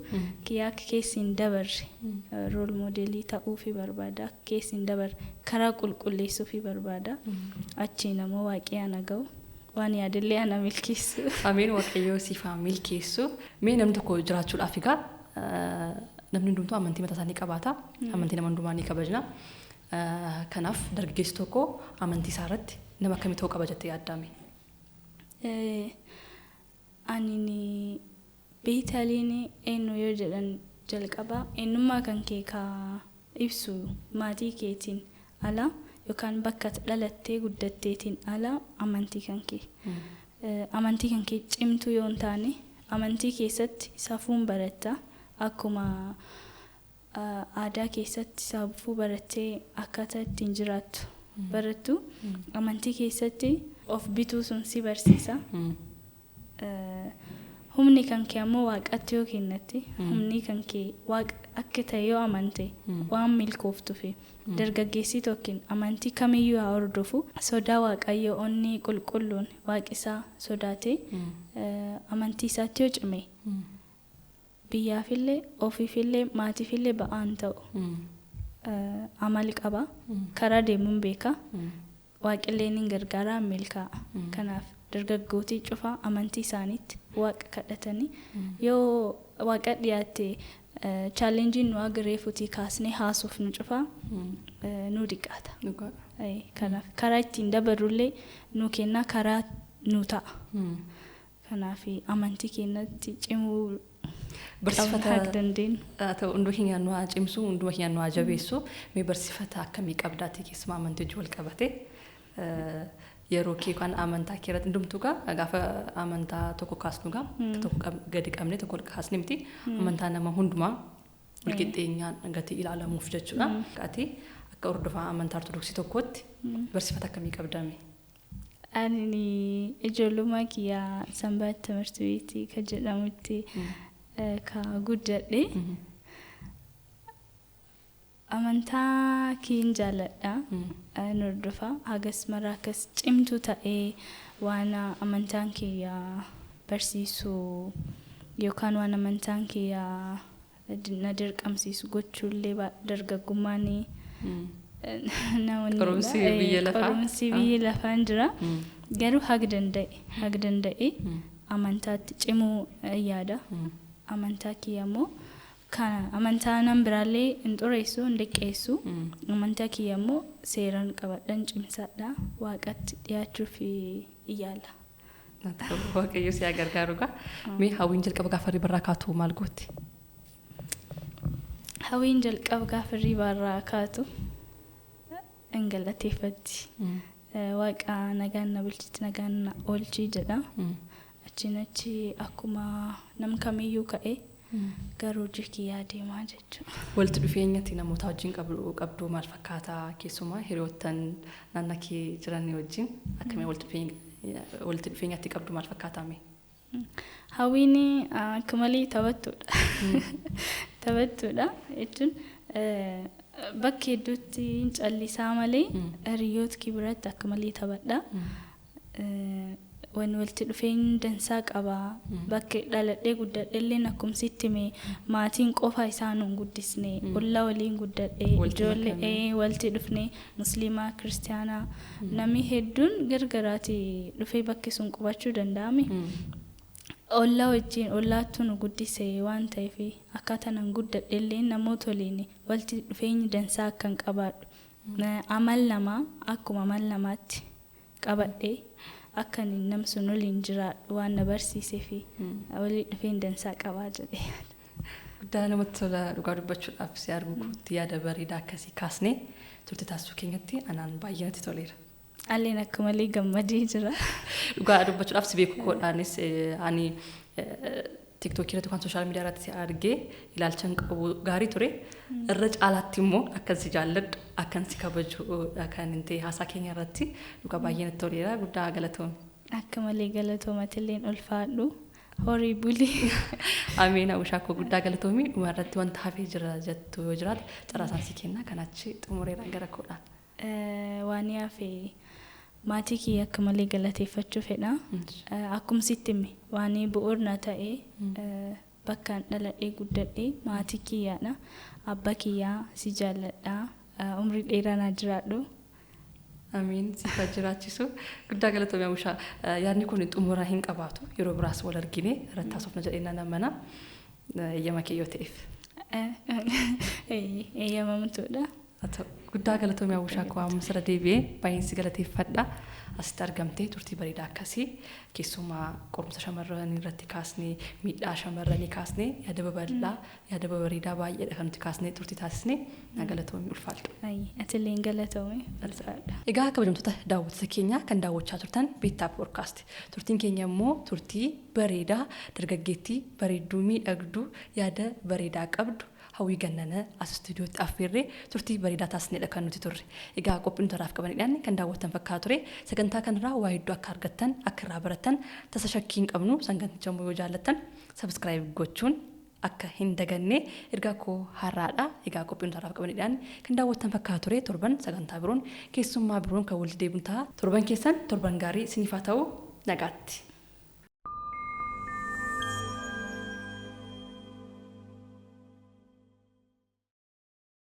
[SPEAKER 1] kiyya akka keessi hin dabarre role modelii ta'uufi barbaada. Akka keessi hin dabarre karaa qulqulleessuufi barbaada. Achiin ammoo waaqii ana ga'u waan yaadillee ana milkeessu.
[SPEAKER 3] Ameen, Waaqayyoo siif haa milkeessu. Mee namni tokko jiraachuudhaaf egaa namni hundumtuu amantii mataa isaanii qabaata. Amantii nama hundumaa ni kabajna. Kanaaf dargaggeessi tokko amantii isaa irratti nama akkamii ta'uu qaba jettee yaaddame?
[SPEAKER 1] Ani beetaliin eenyu yoo jedhan, jalqaba eenyummaa kan kee ka ibsu maatii keetiin ala yookaan bakka dhalattee guddatteetiin ala amantii kan kee. Amantii kan kee cimtuu yoo hin taane, amantii keessatti safuun baratta. Akkuma aadaa keessatti safuu barattee akkaataa ittiin jiraattu barattu, amantii keessatti of bituu sun si barsiisa. Humni kan kee ammoo waaqatti yoo kennatte, humni kan kee waaqa akka ta'e yoo amante, waan milkooftuufi dargaggeessi tokkin amantii kamiyyuu haa hordofu, sodaa Waaqayyoo, onni qulqulluun waaqisaa sodaate amantii isaatti yoo cime, biyyaafillee ofiifillee maatiifillee ba'aan ta'u. Amali qaba, karaa deemuun beeka, waaqillee ni gargaaraa, milkaa'a. Kanaaf dargaggootii cufaa amantii isaaniitti waaqa kadhatanii yoo waaqa dhiyaatte, challengeiin nu agareefuutii kaasnee haasuuf nu cufaa nu diqqaata. Kanaaf karaa ittiin dabarrullee nu kennaa, karaa nu ta'a. Kanaaf amantii keenyatti cimuu
[SPEAKER 3] Barsiifata
[SPEAKER 1] akka dandeenyu.
[SPEAKER 3] Ta'u hunduma keenya nu haa cimsu, hunduma keenya nu haa jabeessu. Mee barsiifata akkamii qabdaati keessumaa amantii wajjin wal qabate? Yeroo kee yookaan amantaa kee irratti hundumtuu gaa gaafa amantaa tokko kaasnu gaa tokko gadi qabne tokko kaasne miti, amantaa nama hundumaa walqixxeenyaan gatii ilaalamuuf jechuudha. Ati akka hordofaa amantaa Ortodoksii tokkootti barsiifata akkamii qabdame?
[SPEAKER 1] Ani ijoollummaa kiyyaa Sanbaat Timirti Beetii kan jedhamutti ka guddadhe. Amantaa kiin jaalladha. Nan hordofa. Hagas mara akkas cimtuu ta'ee waan amantaan kiyya barsiisu yookaan waan amantaan kiyya na dirqamsiisu gochuullee dargaggummaan namoonni
[SPEAKER 3] Qorumsi biyya lafaa.
[SPEAKER 1] Qorumsi biyya lafaan jira. Garuu haga danda'e amantaatti cimuu yaada. Amantaa kiyya immoo kana amantaa nan biraallee hin xureessu, hin liqqeessu. Amantaa kiyya immoo seeraan qabadhan cimsadha. Waaqatti dhiyaachuuf yaala.
[SPEAKER 3] Waaqayyo si haa gargaaru gaa. Mee Hawwiin jalqaba gaafa hirribarraa kaatu maal gooti?
[SPEAKER 1] Hawwiin jalqaba gaafa hirribarraa kaatu hin galateeffatti. Waaqa nagaan na bulchiti, nagaan na oolchii jedha. Achiin achi akkuma nam kamiyyuu ka'e garuu hojii kiyyaa deemaa jechuudha.
[SPEAKER 3] Walitti dhufeenyatti namoota wajjin qabdu maal fakkaata? Keessumaa hiriyoottan naannoo kee jiran wajjin akkamii walitti dhufeenyatti qabdu maal fakkaata mee?
[SPEAKER 1] Hawwiin akka malee taphattuudha. Taphattuudha jechuun bakka hedduutti hin callisaa malee hiriyoota kee biratti akka malee taphadha. Wanni walitti dhufeenya dansaa qaba. Bakka dhaladhee guddadhe akkuma sitti hime maatiin qofa isaan hin guddisne, ollaa waliin guddadhe, ijoollee walitti dhufne, musliimaa, kiristaanaa, namni hedduun gargaraati dhufee bakki sun qubachuu danda'ame. Ollaa wajjin ollaattu nu guddise waan ta'eef, akkaataa nan guddadhe illee namoota waliin walitti dhufeenya dansaa akkan qabaadhu. Amal namaa akkuma amal namaatti qabadhee akka nam sun waliin jiraadhu waan na barsiisee fi walitti dhufeenya dansaa qabaa jedhee.
[SPEAKER 3] Guddaa namatti tola. Dhugaa dubbachuudhaaf si arguu kootti yaada bareedaa akkasii kaasnee turte taasisuu keenyatti anaan baay'ee natti toleera.
[SPEAKER 1] Alleen akka malee gammadee jira.
[SPEAKER 3] Dhugaa dubbachuudhaaf si beeku koodhaanis ani TikTokii irratti yookaan social media irratti si argee ilaalcha hin qabu gaarii ture. Irra caalaatti immoo akkan si jaalladhu, akkan si kabaju kan hin ta'e haasaa keenya irratti dhugaa baay'ee natti toleera. Guddaa galatoomi.
[SPEAKER 1] Akka malee galatoomatillee ulfaadhu. Horii bulii.
[SPEAKER 3] Ameen, hawwishaa koo, guddaa galatoomi. Dhuma irratti wanta hafee jira jettu yoo jiraate carraa isaan si kenna, kanaachi xumureera gara koodhaan.
[SPEAKER 1] Waan hafe Maatii kiyya akka malee galateeffachuu fedha. Akkuma sitti hime, waan bu'uurna ta'e bakkaan dhaladhee guddadhee maatii kiyyaadha. Abbaa kiyyaa si jaalladha. Umrii dheeraa naa jiraadhu.
[SPEAKER 3] Amiin, siif haa jiraachisu. Guddaa galatoomi, Hawwishaa. Yaadni kun xumura hin qabaatu. Yeroo biraas wal argine irratti haasofna jedhee nan amana. Eeyyama kee yoo ta'eef.
[SPEAKER 1] Eeyyamamtuudha.
[SPEAKER 3] Haa ta'u. Guddaa galatoomi, Hawwishaa koo, amma sirra deebi'ee baay'een si galateeffadha. Asitti argamtee turtii bareedaa akkasii, keessumaa qorumsa shamarranii irratti kaasnee, miidhaa shamarranii kaasnee, yaada babal'aa, yaada babareedaa baay'eedha kan nuti kaasnee turtii taasisnee. Na galatoomi, ulfaadhu.
[SPEAKER 1] Atillee galatoomi, ulfaadha.
[SPEAKER 3] Egaa kabajamtoota daawwattoota keenya, kan daawwachaa turtan Beettaa Podcast. Turtiin keenya immoo turtii bareedaa dargaggeettii bareedduu miidhagduu yaada bareedaa qabdu Hawwii Gannana as istuudiyootti affeerree turtii bareedaa taasisneedha kan nuti turre. Egaa qophiin nuti har'aaf qabaniidhaan kan daawwattan fakkaata ture. Sagantaa kanarraa waa hedduu akka argattan, akka irraa barattan tasa shakkii hin qabnu. Saganticha immoo yoo jaallattan subscribe gochuun akka hin daganne ergaa koo har'aadha. Egaa qophiin nuti har'aaf qabaniidhaan kan daawwattan fakkaata ture. Torban sagantaa biroon, keessummaa biroon kan walitti deebiin ta'a. Torban keessan torban gaarii isiniif haa ta'u, nagaatti.